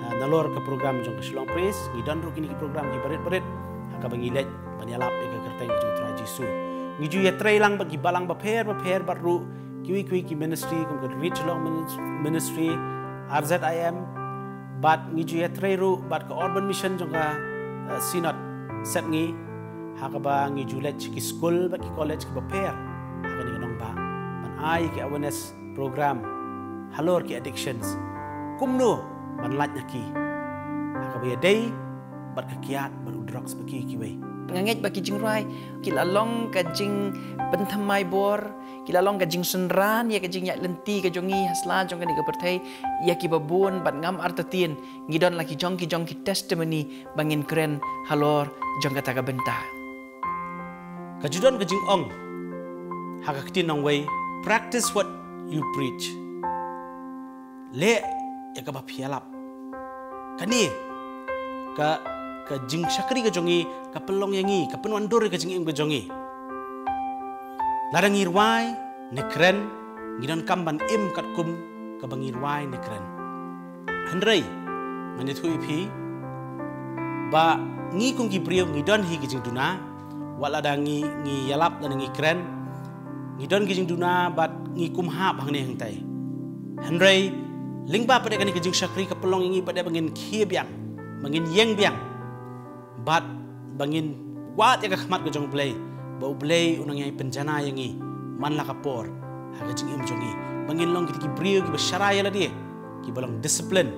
Ah, nalor ka program jong ka Shillong Praise ngi don ruh kine ki program ki barit barit ha kaba ngi leit ban ïalap ïa ka kyrteng jong u Trai Jisu. Ngi ju ïatrei lang bad ki balang bapher bapher bad ruh kiwei kiwei ki ministry kum ka Reach Long Minis- Ministry, R Z I M, bad ngi ju ïatrei ruh bad ka Urban Mission jong ka, eh, Synod Sepngi, ha kaba ngi ju leit ki skul bad ki college kiba pher ha kane ka nongbah ban ai ki awareness program halor ki addictions, kumno ban lait na ki ha kaba ïadei bad ka kiad bad u drugs bad ki kiwei. Nga ngeit ba ki jingrwai ki la long ka jingpynthymmai bor, ki la long ka jingsynran ïa ka jingïaid lynti ka jong ngi ha sla jong kane ka pyrthei ïa kiba bun bad ngam artatien ngi don la ki jong ki jong ki testimony ba ngin kren halor jong kata ka bynta. Ka ju don ka jingong ha ka ktien nongwei, practice what you preach. Leh ïa kaba phi ïalap. Kane ka, ka jingshakri ka jong ngi ka pynlong ïa ngi, ka pynwandur ïa ka jingim ka jong ngi. Lada ngi rwai ne kren, ngi donkam ban im katkum kaba ngi rwai ne kren. Hynrei ngan ïathuh ïa phi ba ngi kum ki briew ngi don hi ki jingduna, wat lada ngi, ngi ïalap lane ngi kren, ngi don ki jingduna bad ngi kum hap hangne hangtai. Hynrei lyngba pat de kane ka jingshakri ka pynlong ïa ngi pat de ba ngin khie biang, ba ngin ïeng biang, bad ba ngin wad ïa ka khmat ka jong U Blei, ba U Blei un nang ïai pynjanai ïa ngi man la ka por ha ka jingim jong ngi, ba ngin long kita ki briew kiba sharai ïa lade, kiba long discipline.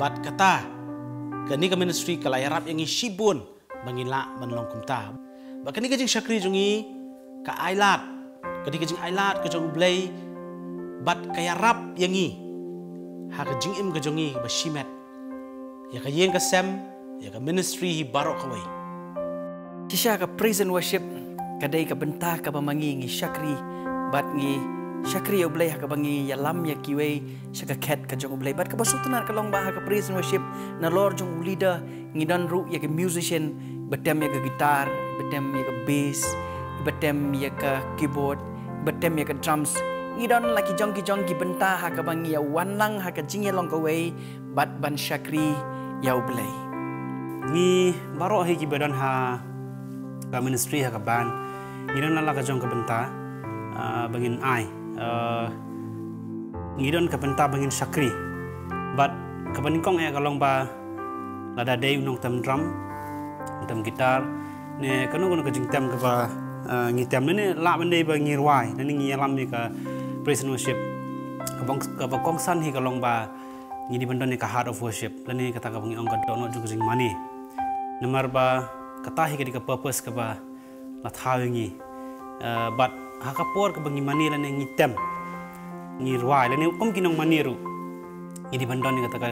Bad kata, kane ka ministry ka la ïarap ïa ngi shibun ba ngin lah ban long kumta. Bad kane ka jingshakri jong ngi ka ailad, kane ka jingailad ka jong U Blei, bad ka ïarap ïa ngi ha ka jingim ka jong ngi ba shimet, ïa ka ïing ka sem, ïa ka ministry hi baroh kawei. Shisha ka praise and worship ka dei ka bynta kaba ma ngi ngi shakri, bad ngi shakri ïa U Blei ha kaba ngi ïalam ïa kiwei sha ka khet ka jong U Blei. Bad kaba sngewtynnat ka long ba ha ka praise and worship, nalor jong u leader ngi don ruh ïa ka musician, ba tem ïa ka guitar, ba tem ïa ka bass, ba tem ïa ka keyboard, ba tem ïa ka drums. Ngi don la ki jong ki jong ki bynta ha kaba ngi ïa wan lang ha ka jingïalong kawei bad ban shakri ïa U Blei. Ngi baroh hi kiba don ha ka ministry ha ka band, ngi don la la ka jong ka bynta, ah, ba ngin ai, ah, ngi don ka bynta ba ngin shakri. Bad kaba nyngkong eh ka long ba lada dei u nongtem drum, nongtem guitar, ne kano kano ka jingtem kaba, ah, ngi tem, ne lah ban dei ba ngi rwai, ne ngi ïalam ïa ka praise and worship, kaba, kaba kongsan hi ka long ba ngi dei ban don ïa ka heart of worship, lane kata kaba ngi ong ka dohnud jong ka jingmane. Namar ba kata hi ka dei ka purpose kaba la thaw ïa ngi. Eh, bad ha ka por kaba ngi mane lane ngi tem, ngi rwai lane kum ki nongmane ruh, ngi dei ban don ïa kata ka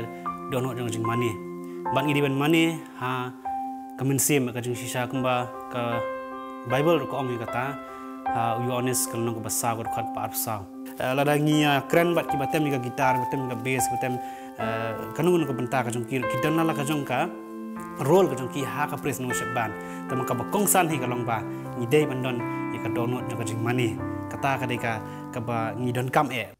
dohnud jong ka jingmane. Bad ngi dei ban mane ha ka mynsiem, ka jingshisha, kumba ka Bible ruh ka ong ïa kata ha u Ïoannis ka lynnong kaba saw ka dkhot ba arphew saw. Eh, lada ngi, ah, kren bad kiba tem ïa ka guitar, ba tem ïa ka bass, ba tem, eh, kano kano ka bynta ka jong ki, ki don la la ka jong ka role ka jong ki ha ka praise and worship band. Tangba kaba kongsan hi ka long ba ngi dei ban don ïa ka dohnud jong ka jingmane. Kata ka dei ka, kaba ngi donkam eh.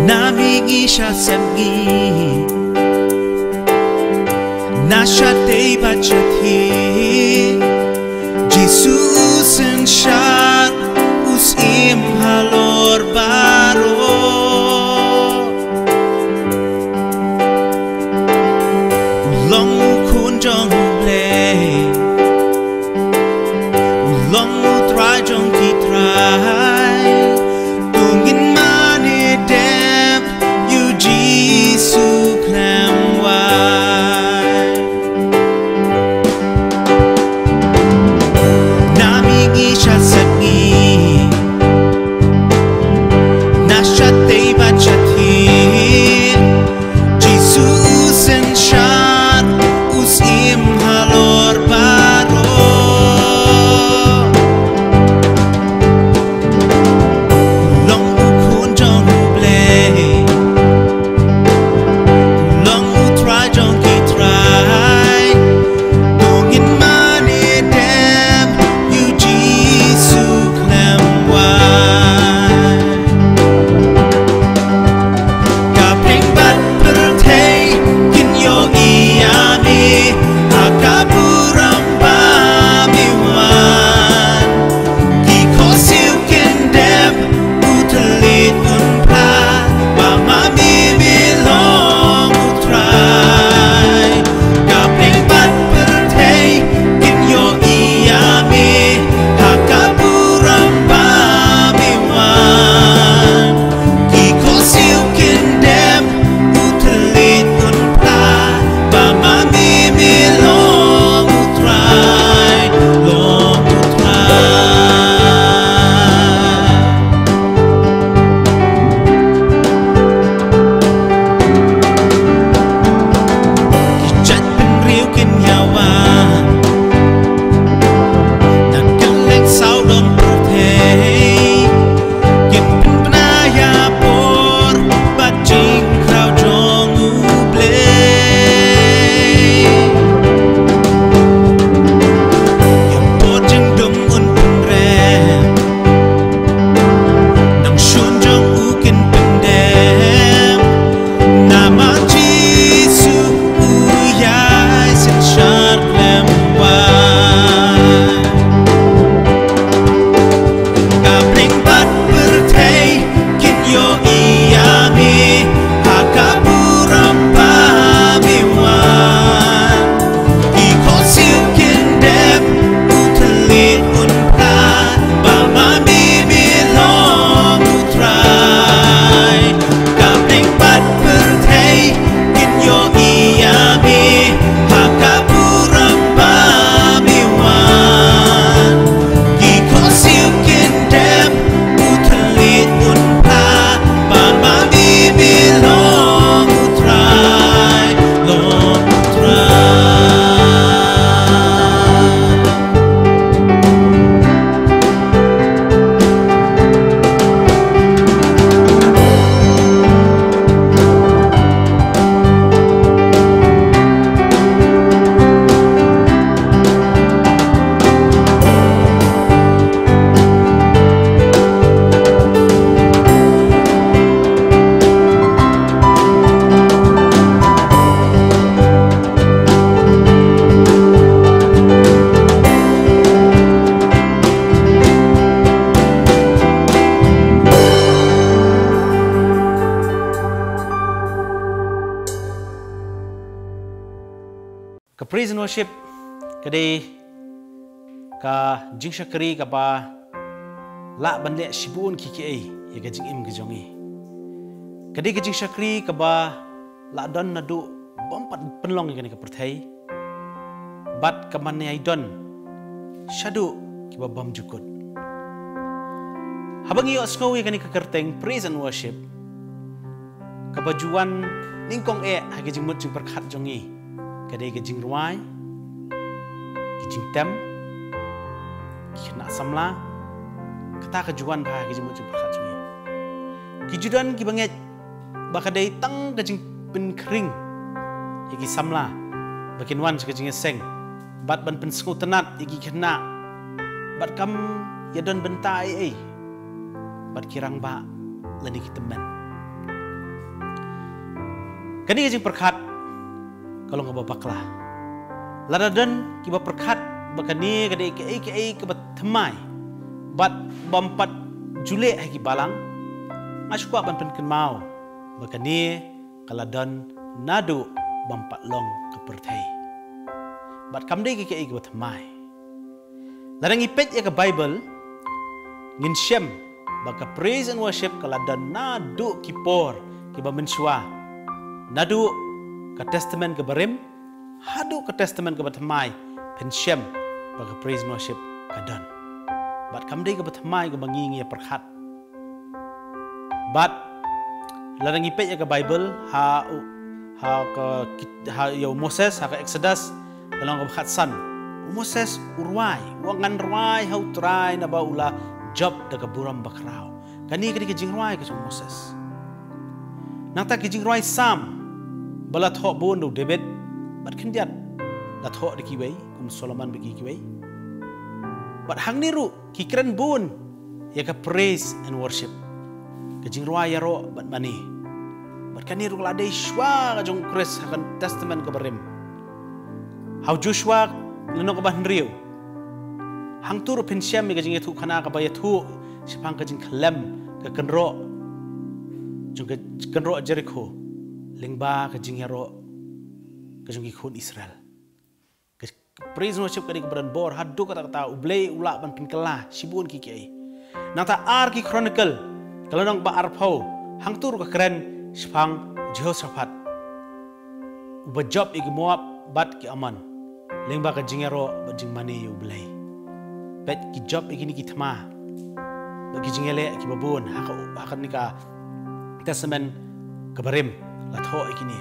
Na mihngi sha sepngi, na shatei bad shathie, Jisu u synshar, u syiem halor baroh. U long u Khun jong U Blei, u long u Trai jong ki trai. To ngin mane dep ïa u Jisu khlem wai. Na mihngi sha sep Ka praise and worship ka dei ka jingshakri kaba lah ban leh shibun ki kiei ïa ka jingim ka jong ngi. Ka dei ka jingshakri kaba lah don naduh bym pat pynlong ïa kane ka pyrthei bad ka man ïa i don shaduh kiba bym ju kut. Haba ngi ïohsngew ïa kane ka kyrteng praise and worship, kaba ju wan nyngkong eh ha ki jingmut jingpyrkhat jong ngi ka dei ka jingrwai, ki jingtem, ki khynnah samla. Kata ka ju wan bha ha ki jingmut jingpyrkhat jong ngi. Ki ju don kiba ngeit ba ka dei tang ka jingpynkhring ïa ki samla ba kin wan sha ka jingïaseng bad ban pynsngewtynnad ïa ki khynnah bad kam ïa don bynta ei ei bad ki rangbah lane ki tymmen. Kane ka jingpyrkhat ka long kaba bakla. Lada don kiba pyrkhat ba kane ka dei kaei kaei kaba thymmai bad bym pat ju leh ha ki balang, nga shu kwah ban pynkynmaw ba kane ka la don naduh bym pat long ka pyrthei bad kam dei kaei kaei kaba thymmai. Lada ngi peit ïa ka Bible, ngin shem ba ka praise and worship ka la don naduh ki por kiba mynshuwa, naduh ka Testament kaba rim haduh ka Testament kaba thymmai. Phin shem ba ka praise and worship ka don bad kam dei kaba thymmai kaba ngi ngi ïa pyrkhat. Bad lada ngi peit ïa ka Bible ha u, ha ka kit-, ha ïa u Moses ha ka Exodus, ka lynnong kaba khatsan. U Moses u rwai, u ong ngan rwai ha U Trai naba u la jop da ka burom bakhraw. Kane ka dei ka jingrwai ka jong u Moses. Nangta ki jingrwai Salm ba la thoh bun da u David bad khyndiat la thoh da kiwei kum Solomon bad ki kiwei. Bad hangne ruh ki kren bun ïa ka praise and worship, ka jingrwai ïaroh bad mane. Bad kane ruh ka la dei shuwa ka jong u Khrist ha ka Testament kaba rim. Ha u Joshua lynnong kaba hynriew, hangto ruh phin shem ïa ka jingïathuhkhana kaba ïathuh shaphang ka jingkhyllem ka kynroh jong ka kynroh Jerikho lyngba ka jingïaroh ka jong ki khun Israel. Ka praise and worship ka dei kaba don bor haduh katta katta, U Blei u lah ban pynkylla shibun ki kiei. Nangta ar ki Chronicle ka lynnong ba arphew, hangto ruh ka kren shaphang Jehoshaphat uba jop ïa ki Moab bad ki Ammon lyngba ka jingïaroh bad jingmane ïa U Blei. Peit ki jop ïa kine ki thma bad ki jingïaleh kiba bun ha ka, ha kane ka Testament kaba rim la thoh ïa kine.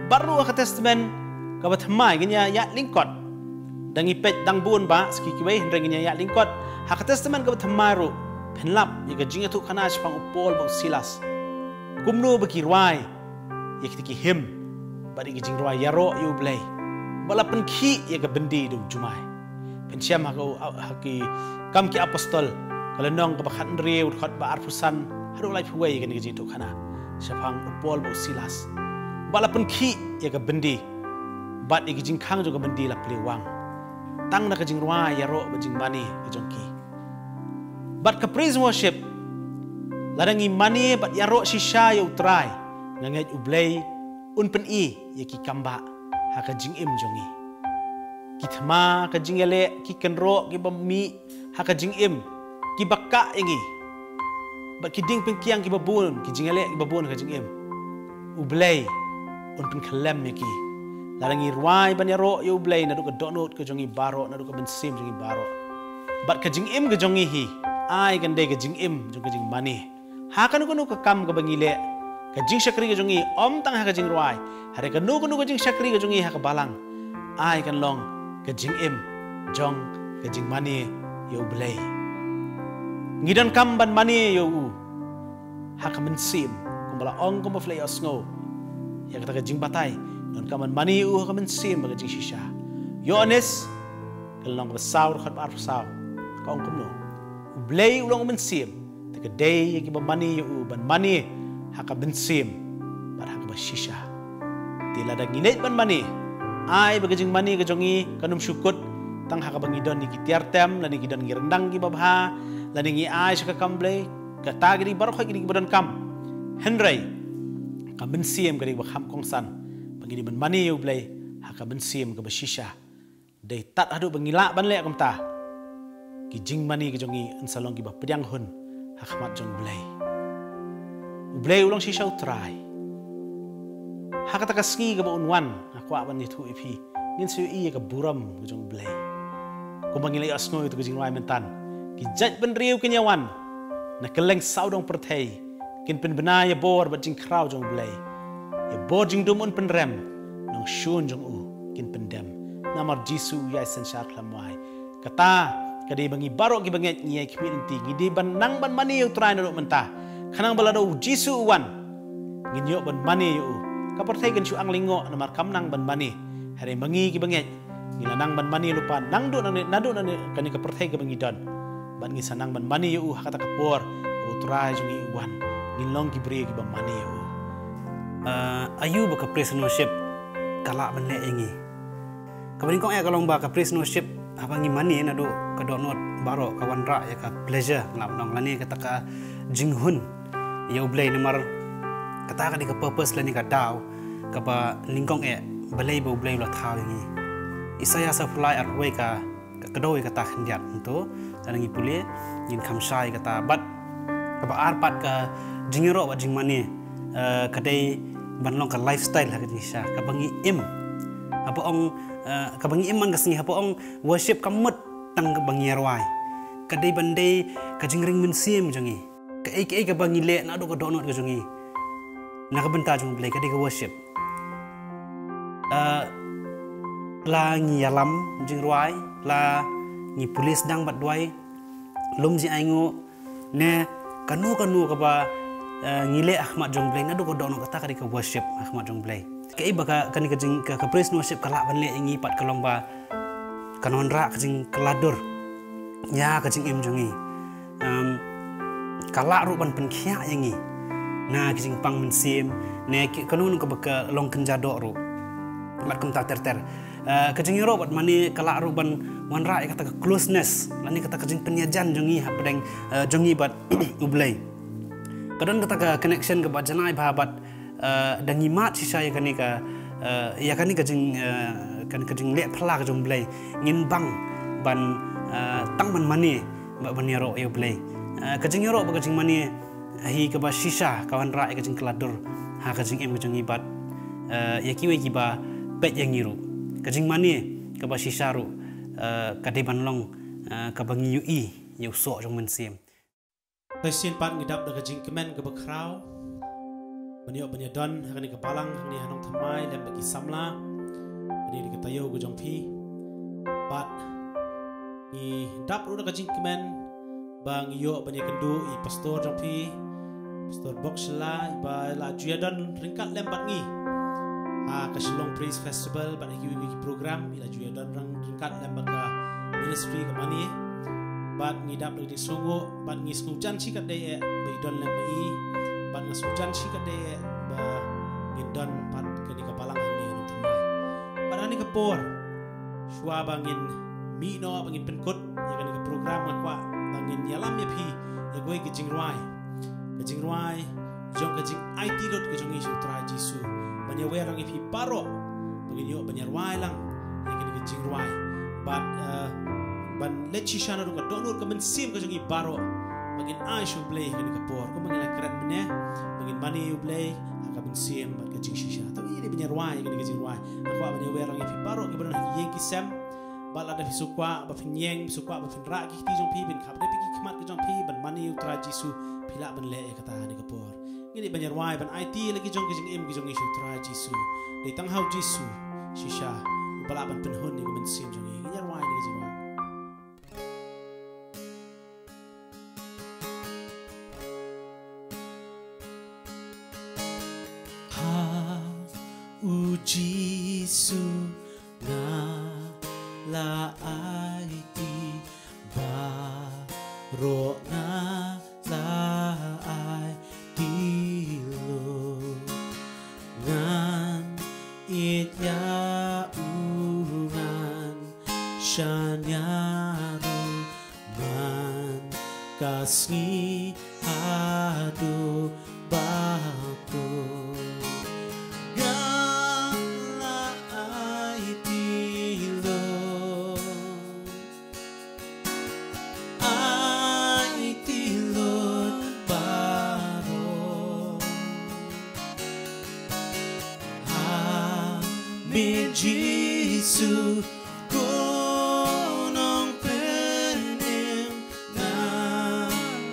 Bad ruh ha ka Testament kaba thymmai ngin ïa ïaid lyngkot. Da ngi peit dang bun ba sa ki kiwei hynrei ngin ïa ïaid lyngkot. Ha ka Testament kaba thymmai ruh phin lap ïa ka jingïathuhkhana shaphang u Paul bad u Silas, kumno ba ki rwai ïa kita ki hymn bad ïa ki jingrwai ïaroh ïa U Blei ba la pynkhih ïa ka byndi da u jumai. Phin shem ha ka, ha ki Kam ki Apostol ka lynnong kaba khathynriew, dkhot ba arphew san haduh laiphew wei, ïa kane ka jingïathuhkhana shaphang u Paul bad u Silas ba la pynkhih ïa ka byndi bad ïa ki jingkhang jong ka byndi la plie wang tang na ka jingrwai ïaroh bad jingmane ka jong ki. Bad ka praise and worship, lada ngi mane bad ïaroh shisha ïa U Trai, nga ngeit U Blei un pyni ïa ki kambah ha ka jingim jong ngi. Ki thma ka jingïaleh, ki kynroh kiba mih ha ka jingim, kiba kah ïa ngi, bad ki diengpyngkiang kiba bun, ki jingïaleh kiba bun ha ka jingim, U Blei un pynkhyllem ïa ki lada ngi rwai ban ïaroh ïa U Blei naduh ka dohnud ka jong ngi baroh, naduh ka mynsiem jong ngi baroh. Bad ka jingim ka jong ngi hi ai kan dei ka jingim jong ka jingmane. Ha kano kano ka kam kaba ngi leh, ka jingshakri ka jong ngi, ym tang ha ka jingrwai, hynrei kano kano ka jingshakri ka jong ngi ha ka balang, ai kan long ka jingim jong ka jingmane ïa U Blei. Ngi donkam ban mane ïa U ha ka mynsiem, kumba la ong, kumba phi la ïohsngew ïa kata ka jingbatai. Donkam ban mane ïa U ha ka mynsiem bad ka jingshisha. Ïoannis ka lynnong kaba saw, dkhot ba arphew saw ka ong kumno: U Blei u long mynsiem, te ka dei ïa kiba mane ïa U ban mane ha ka mynsiem bad ha kaba shisha. Te lada ngi leit ban mane, ai ba ka jingmane ka jong ngi kan ym shu kut tang ha kaba ngi don ïa ki tiar tem lane ki don ki ryndang kiba bha lane ngi ai sha ka kam Blei. Kata ka dei baroh, ka dei kaba donkam. Hynrei ka mynsiem ka dei kaba kham kongsan ba ngi dei ban mane ïa U Blei ha ka mynsiem kaba shisha. Dei tad haduh ba ngi lah ban leh kumta, ki jingmane ki jong ngi yn sa long kiba pdiang hun ha khmat jong U Blei. U Blei u long shisha U Trai. Ha kata ka sngi kaba un wan, nga kwah ban ïathuh ïa phi, ngin sa ïohi ïa ka burom ka jong U Blei. Kumba ngi la ïohsngew ïa ka jingrwai mynta, ki jaitbynriew kin ïa wan na kylleng sawdong pyrthei, kin pynbna ïa bor bad jingkhraw jong U Blei. Ïa bor jingdum un pynrem, nongshun jong u kin pyndem. Namar Jisu u ïai synshar khlem wai. Kata ka dei ba ngi baroh kiba ngeit ngi ïai khmih lynti, ngi dei ban nang ban mane ïa U Trai naduh mynta. Khnang ba lada U Jisu u wan, ngin ïoh ban mane ïa u. Ka pyrthei kan shu ang lyngngoh namar kam nang ban mane. Hynrei ma ngi kiba ngeit, ngi la nang ban mane lypa, nangduh nangne, naduh nangne, kane ka pyrthei kaba ngi don. Bad ngi sa nang ban mane ïa u ha kata ka por ba U Trai jong ngi u wan. Ngin long ki briew kiba mane ïa u. Ah, aïu ba ka praise and worship ka lah ban leh ïa ngi? Kaba nyngkong eh ka long ba ka praise and worship, haba ngi mane naduh ka dohnud baroh, ka wanrah ïa ka pleasure, nga lah ban ong, lane kata ka jinghun ïa U Blei, namar kata ka dei ka purpose lane ka daw kaba nyngkong eh, balei ba U Blei u la thaw ïa ngi. Isaïah saphew lai arphew wei ka, ka kdew ïa kata khyndiat, to lada ngi pule, ngin kham shai kata. Bad kaba ar pat, ka jingïaroh bad jingmane, eh, ka dei ban long ka lifestyle ha ka jingshisha, kaba ngi im. Haba ong, eh, kaba ngi im man ka sngi, haba ong worship kam mut tang kaba ngi ïa rwai. Ka dei ban dei ka jingring mynsiem jong ngi. Kaei kaei kaba ngi leh naduh ka dohnud ka jong ngi na ka bynta jong U Blei, ka dei ka worship. Ah, la ngi ïalam jingrwai, la ngi pule sdang bad duwai, lum jingainguh, ne kano kano kaba, eh, ngi leh ha khmat jong U Blei naduh ka dohnud, kata ka dei ka worship ha khmat jong U Blei. Kaei ba ka, kane ka jing, ka, ka praise and worship ka lah ban leh ïa ngi pat ka long ba kan wanrah ka jingkylla dur ïa ka jingim jong ngi. Em, ka lah ruh ban pynkhiah ïa ngi na ki jingpang mynsiem, ne ki, kano kano kaba ka long kynja doh ruh. Bad kumta ter ter. Eh, ka jingïaroh bad mane ka lah ruh ban wanrah ïa kata ka closeness, lane kata ka jingpynïajan jong ngi hapdeng, eh, jong ngi bad U Blei. Ka don kata ka connection kaba janai bha bad, eh, da ngi mad shisha ïa kane ka, eh, ïa kane ka jing, eh, kane ka jingleh phylla ka jong U Blei, ngin bang ban, eh, tang ban mane bad ban ïaroh ïa U Blei. Eh, ka jingïaroh bad ka jingmane hi kaba shisha ka wanrah ïa ka jingkylla dur ha ka jingim ka jong ngi bad, eh, ïa kiwei kiba peit ïa ngi ruh. Ka jingmane kaba shisha ruh, eh, ka dei ban long, eh, kaba ngi ïohi ïa u soh jong mynsiem. Te shisien pat ngi dap da ka jingkmen kaba khraw ban ïoh ban ïadon ha kane ka balang hangne ha Nongthymmai lem bad ki samla, kane ka taïew ka jong phi. Bad ngi dap ruh da ka jingkmen ba ngi ïoh ban ïakynduh ïa i pastor jong phi, Pastor Bok Shylla, iba la ju ïadon ryngkat lem bad ngi ha ka Shillong Praise Festival bad ha kiwei kiwei ki program, i la ju ïadon ryngkat lem bad ka ministry ka mane. Bad ngi dap da ka jingsngewnguh bad ngi sngewjan shikatdei eh ba i don lem ma i. Bad nga sngewjan shikatdei eh ba ngin don pat kane ka balang hangne ha Nongthymmai. Bad ha kane ka por, shuwa ba ngin mih noh, ba ngin pynkut ïa kane ka program, nga kwah ba ngin ïalam ïa phi ïa kawei ka jingrwai. Ka jingrwai jong ka jingaiti lut ka jong ngi sha U Trai Jisu. Ban ïawer lang ïa phi baroh ba ngin ïoh ban ïarwai lang ïa kane ka jingrwai. Bad, eh, ban leit shisha naduh ka dohnud ka mynsiem ka jong ngi baroh ba ngin ai sha U Blei ha kane ka por. Kumba ngi la kren mynne, ba ngin mane ïa U Blei ha ka mynsiem bad ka jingshisha. To ngin ïa ban ïarwai ïa kane ka jingrwai. Nga kwah ban ïawer lang ïa phi baroh kiba don ha ki ïing ki sem. Bad lada phi sngewkwah ba phin ïeng, phi sngewkwah ba phin rah ki kti jong phi, phin khapdei ki khmat ka jong phi ban mane ïa U Trai Jisu, phi lah ban leh ïa kata ha kane ka por. Ngin ïa ban ïarwai ban aiti la ki jong ki jingim ki jong ngi sha U Trai Jisu. Dei tang ha U Jisu shisha uba lah ban pynhun ïa ka mynsiem jong ngi. Ngin ïarwai ïa ka jingwan. Ha U Jisu nga la aiti, baroh nga la aiti lut. Ngan ïeit ïa u, ngan shaniah ruh man ka sngi haduh ba kut. Nga la ai Jisu, ko nongpynim nga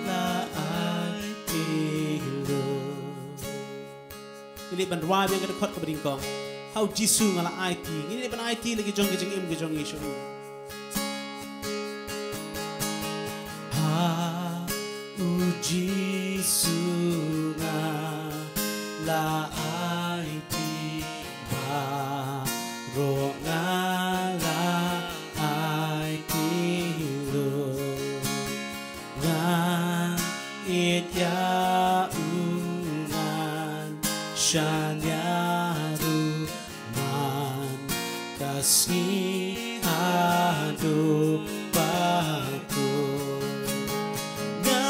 la aiti lut. Ngi leit ban rwai biang ka dkhot kaba nyngkong. Ha U Jisu nga la aiti. Ngi leit ban aiti la ki jong ki jingim ki jong ngi shuh. Ha U Jisu nga la aiti, baroh nga la aiti lut. Ngan ïeit ïa u, ngan shaniah ruh man ka sngi haduh ba kut. Nga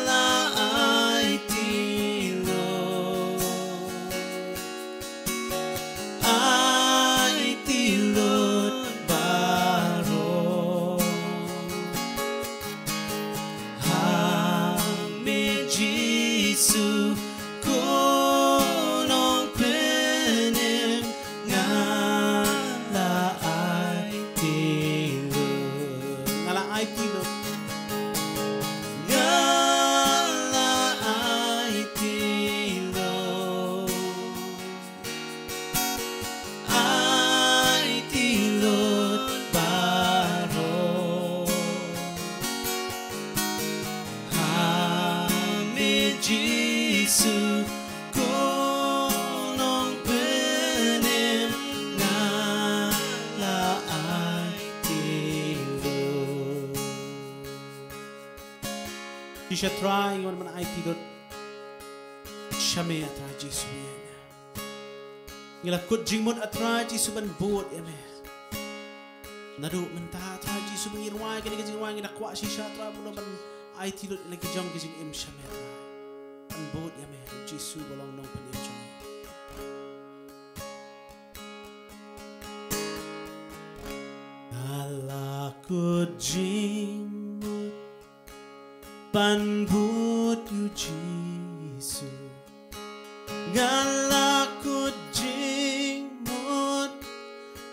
la aiti lut, aiti lut baroh ha me Jisu, ko nongpynim nga la aiti lut. Nga la aiti lut. Nga la aiti lut. Aiti lut baroh ha me Jisu, ko nongpynim nga la aiti lut. Shisha Trai, ngi wan ban aiti lut sha me, A Trai Jisu, ïa ngi. Ngi la kut jingmut, A Trai Jisu, ban bud ïa me. Naduh mynta, A Trai Jisu, ba ngi rwai kane ka jingrwai, ngi da kwah shisha, A Trai, ban aiti lut ïa la ki jong ki jingim sha me, A Trai. Ban bud ïa me, Jisu, ba long nongpynim jong ngi. Nga la kut jingmut ban bud ïa U Jisu. Nga la kut jingmut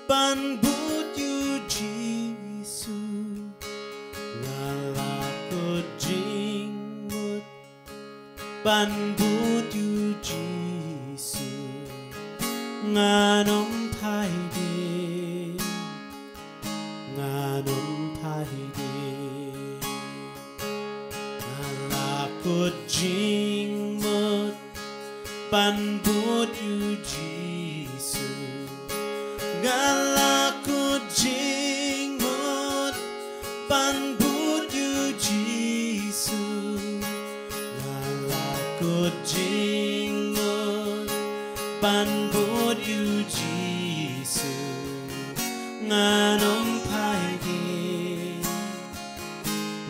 ban bud ïa U Jisu. Nga la kut jingmut ban bud ïa U Jisu. Ngan ym phai dien, ngan ym phai dien. Nga la kut jingmut ban bud ïa U Jisu. Nga la kut jingmut ban bud ïa U Jisu. Nga la kut jingmut ban bud ïa U Jisu. Ngan ym phai dien,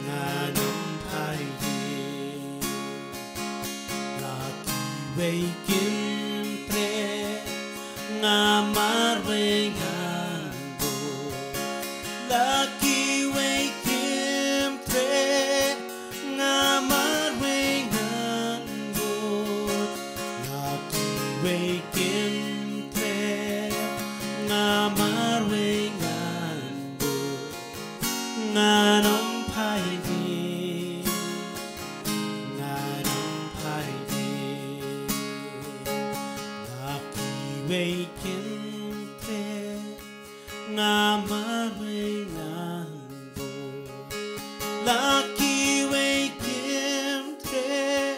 ngan ym phai dien. La kiwei kim treh, nga marwei ngan bud. La kiwei kim treh, nga marwei ngan bud. La kiwei kim treh, nga marwei ngan bud. Ngan ym phai dien, ngan ym phai dien. La kiwei kim treh, nga marwei ngan bud. La kiwei kim treh,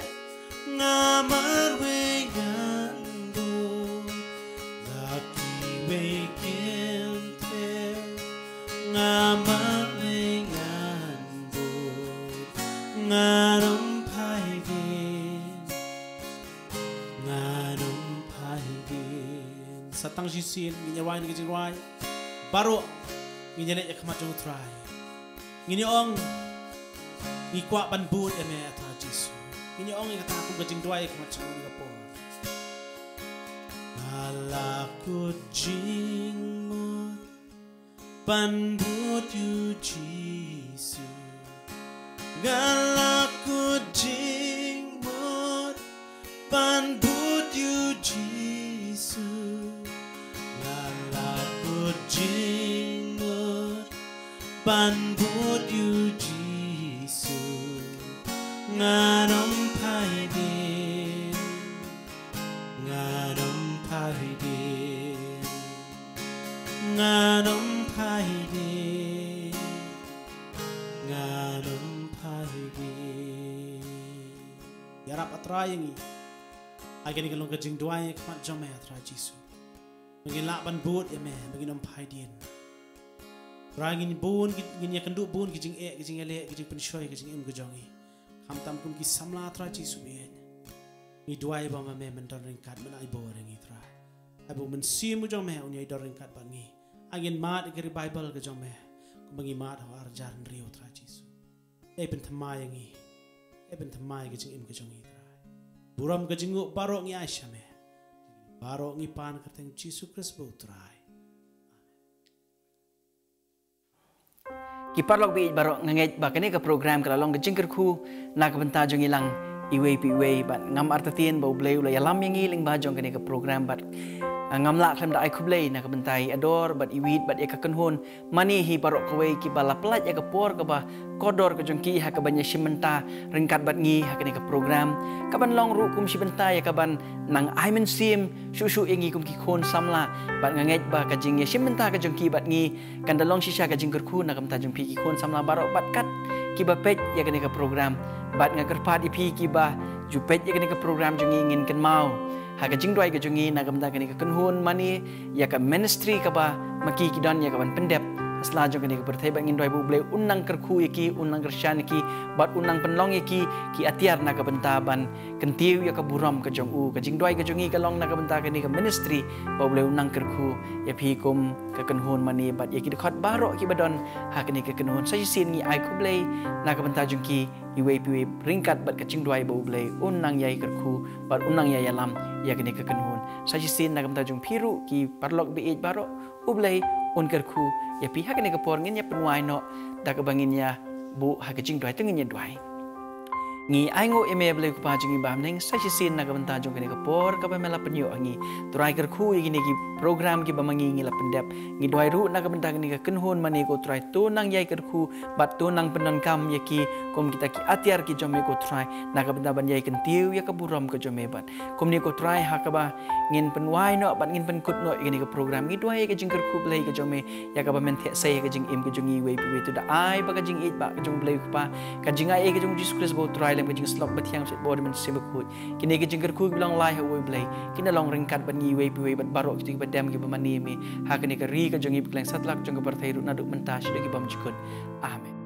nga marwei ngan bud. La kiwei kim treh, nga marwei ngan bud. Ngan ym phai dien, ngan ym phai dien. Sa tang shisien ngin ïa rwai kane ka jingrwai. Baroh ngin ïa leit ïa khmat jong U Trai. Ngin ïa ong, ngi kwah ban bud ïa me, A Trai Jisu. Ngin ïa ong ïa kata kum ka jingduwai ïa ka, mat sha kane ka por. Nga la kut jingmut ban bud ïa U Jisu. Nga la kut jingmut ban bud ïa U Jisu. Ban bud ïa u Jisu, ngan ym phai dien, ngan ym phai dien, ngan ym phai dien, ngan ym phai dien. Ïarap, A Trai, ïa ngi. Ha kane ka long ka jingduwai ha khmat jong me, A Trai Jisu. Ba ngin lah ban bud ïa me, ba ngin ym phai dien. Trai, ngin bun ki, ngin ïakynduh bun ki jingeh, ki jingïaleh, ki jingpynshoi, ki jingim ki jong ngi. Khamtam kum ki samla, Trai Jisu, ïa ngi. Ngi duwai ba ma me men don ryngkat, men ai bor ïa ngi, Trai. Ai ba u Mynsiem u jong me un ïai don ryngkat bad ngi. Ai ngin mad ïa ka revival ka jong me, kumba ngi mad ha u ar hajar hynriew, Trai Jisu. Ai pynthymmai ïa ngi. Ai pynthymmai ïa ka jingim ka jong ngi, Trai. Burom, ka jingnguh baroh ngi ai sha me. Baroh ngi pan ha ka kyrteng Jisu Khrist ba u Trai. Ki paralok ba ïeit baroh, nga ngeit ba kane ka program ka la long ka jingkyrkhu na ka bynta jong ngi lang iwei pa iwei, bad ngam artatien ba U Blei u la ïalam ïa ngi lyngba jong kane ka program, bad ngam lah khlem da ai khublei na ka bynta i Ador bad i Wit bad ïa ka kynhun mane hi baroh kawei kiba la pynlait ïa ka por kaba kordor ka jong ki ha kaban ïashim bynta ryngkat bad ngi ha kane ka program, kaban long ruh kum shi bynta ïa kaban nang ai mynsiem shuh shuh ïa ngi kum ki khun samla. Bad nga ngeit ba ka jingïashim bynta ka jong ki bad ngi kan da long shisha ka jingkyrkhu na ka bynta jong phi ki khun samla baroh bad kat kiba peit ïa kane ka program. Bad nga kyrpad ïa phi kiba ju peit ïa kane ka program jong ngi, ngin kynmaw ha ka jingduwai ka jong ngi na ka bynta kane ka kynhun mane ïa ka ministry kaba ma ki ki don ïa kaban pyndep ha sla jong kane ka pyrthei. Bad ngin duwai ba U Blei un nang kyrkhu ïa ki, un nang kyrshan ïa ki, bad un nang pynlong ïa ki ki atiar na ka bynta ban kyntiew ïa ka burom ka jong u. Ka jingduwai ka jong ngi ka long na ka bynta kane ka ministry, ba U Blei un nang kyrkhu ïa phi kum ka kynhun mane bad ïa ki dkhot baroh kiba don ha kane ka kynhun. Sa shisien ngi ai khublei na ka bynta jong ki iwei pa iwei ryngkat bad ka jingduwai ba U Blei un nang ïai kyrkhu bad un nang ïai ïalam ïa kane ka kynhun. Sa shisien na ka bynta jong phi ruh ki paralok ba ïeit baroh, U Blei un kyrkhu ïa phi. Ha kane ka por ngin ïa pynwai noh da kaba ngin ïa buh ha ka jingduwai. To ngin ïa duwai. Ngi ainguh ïa me, Blei Kpa jong ngi ba ha bneng, sa shisien na ka bynta jong kane ka por kaba me la pynïoh ha ngi. Trai, kyrkhu ïa kine ki program kiba ma ngi ngi la pyndep. Ngi duwai ruh na ka bynta kane ka kynhun mane, ko Trai, to nang ïai kyrkhu bad to nang pyndonkam ïa ki kum kita ki atiar ki jong me, ko Trai, na ka bynta ban ïai kyntiew ïa ka burom ka jong me. Bad kumne, ko Trai, ha kaba ngin pynwai noh bad ngin pynkut noh ïa kane ka program, ngi duwai ïa ka jingkyrkhu Blei ka jong me ïa kaba men theh sei ïa ka jingim ka jong ngi iwei pa iwei. To da ai ba ka jingïeit ba ka jong U Blei Kpa, ka jingai ka jong U Jisu Khrist ba u Trai lem ka jingslok ba thiang shet bor da Mynsiem Bakhuid, kine ka jingkyrkhu kiba long lai ha uwei U Blei, kin da long ryngkat bad ngi iwei pa iwei bad baroh kito kiba dem kiba mane ïa me ha kane ka ri ka jong ngi, ba kylleng satlak jong ka pyrthei ruh, naduh mynta shaduh ki bymjukut. Amen.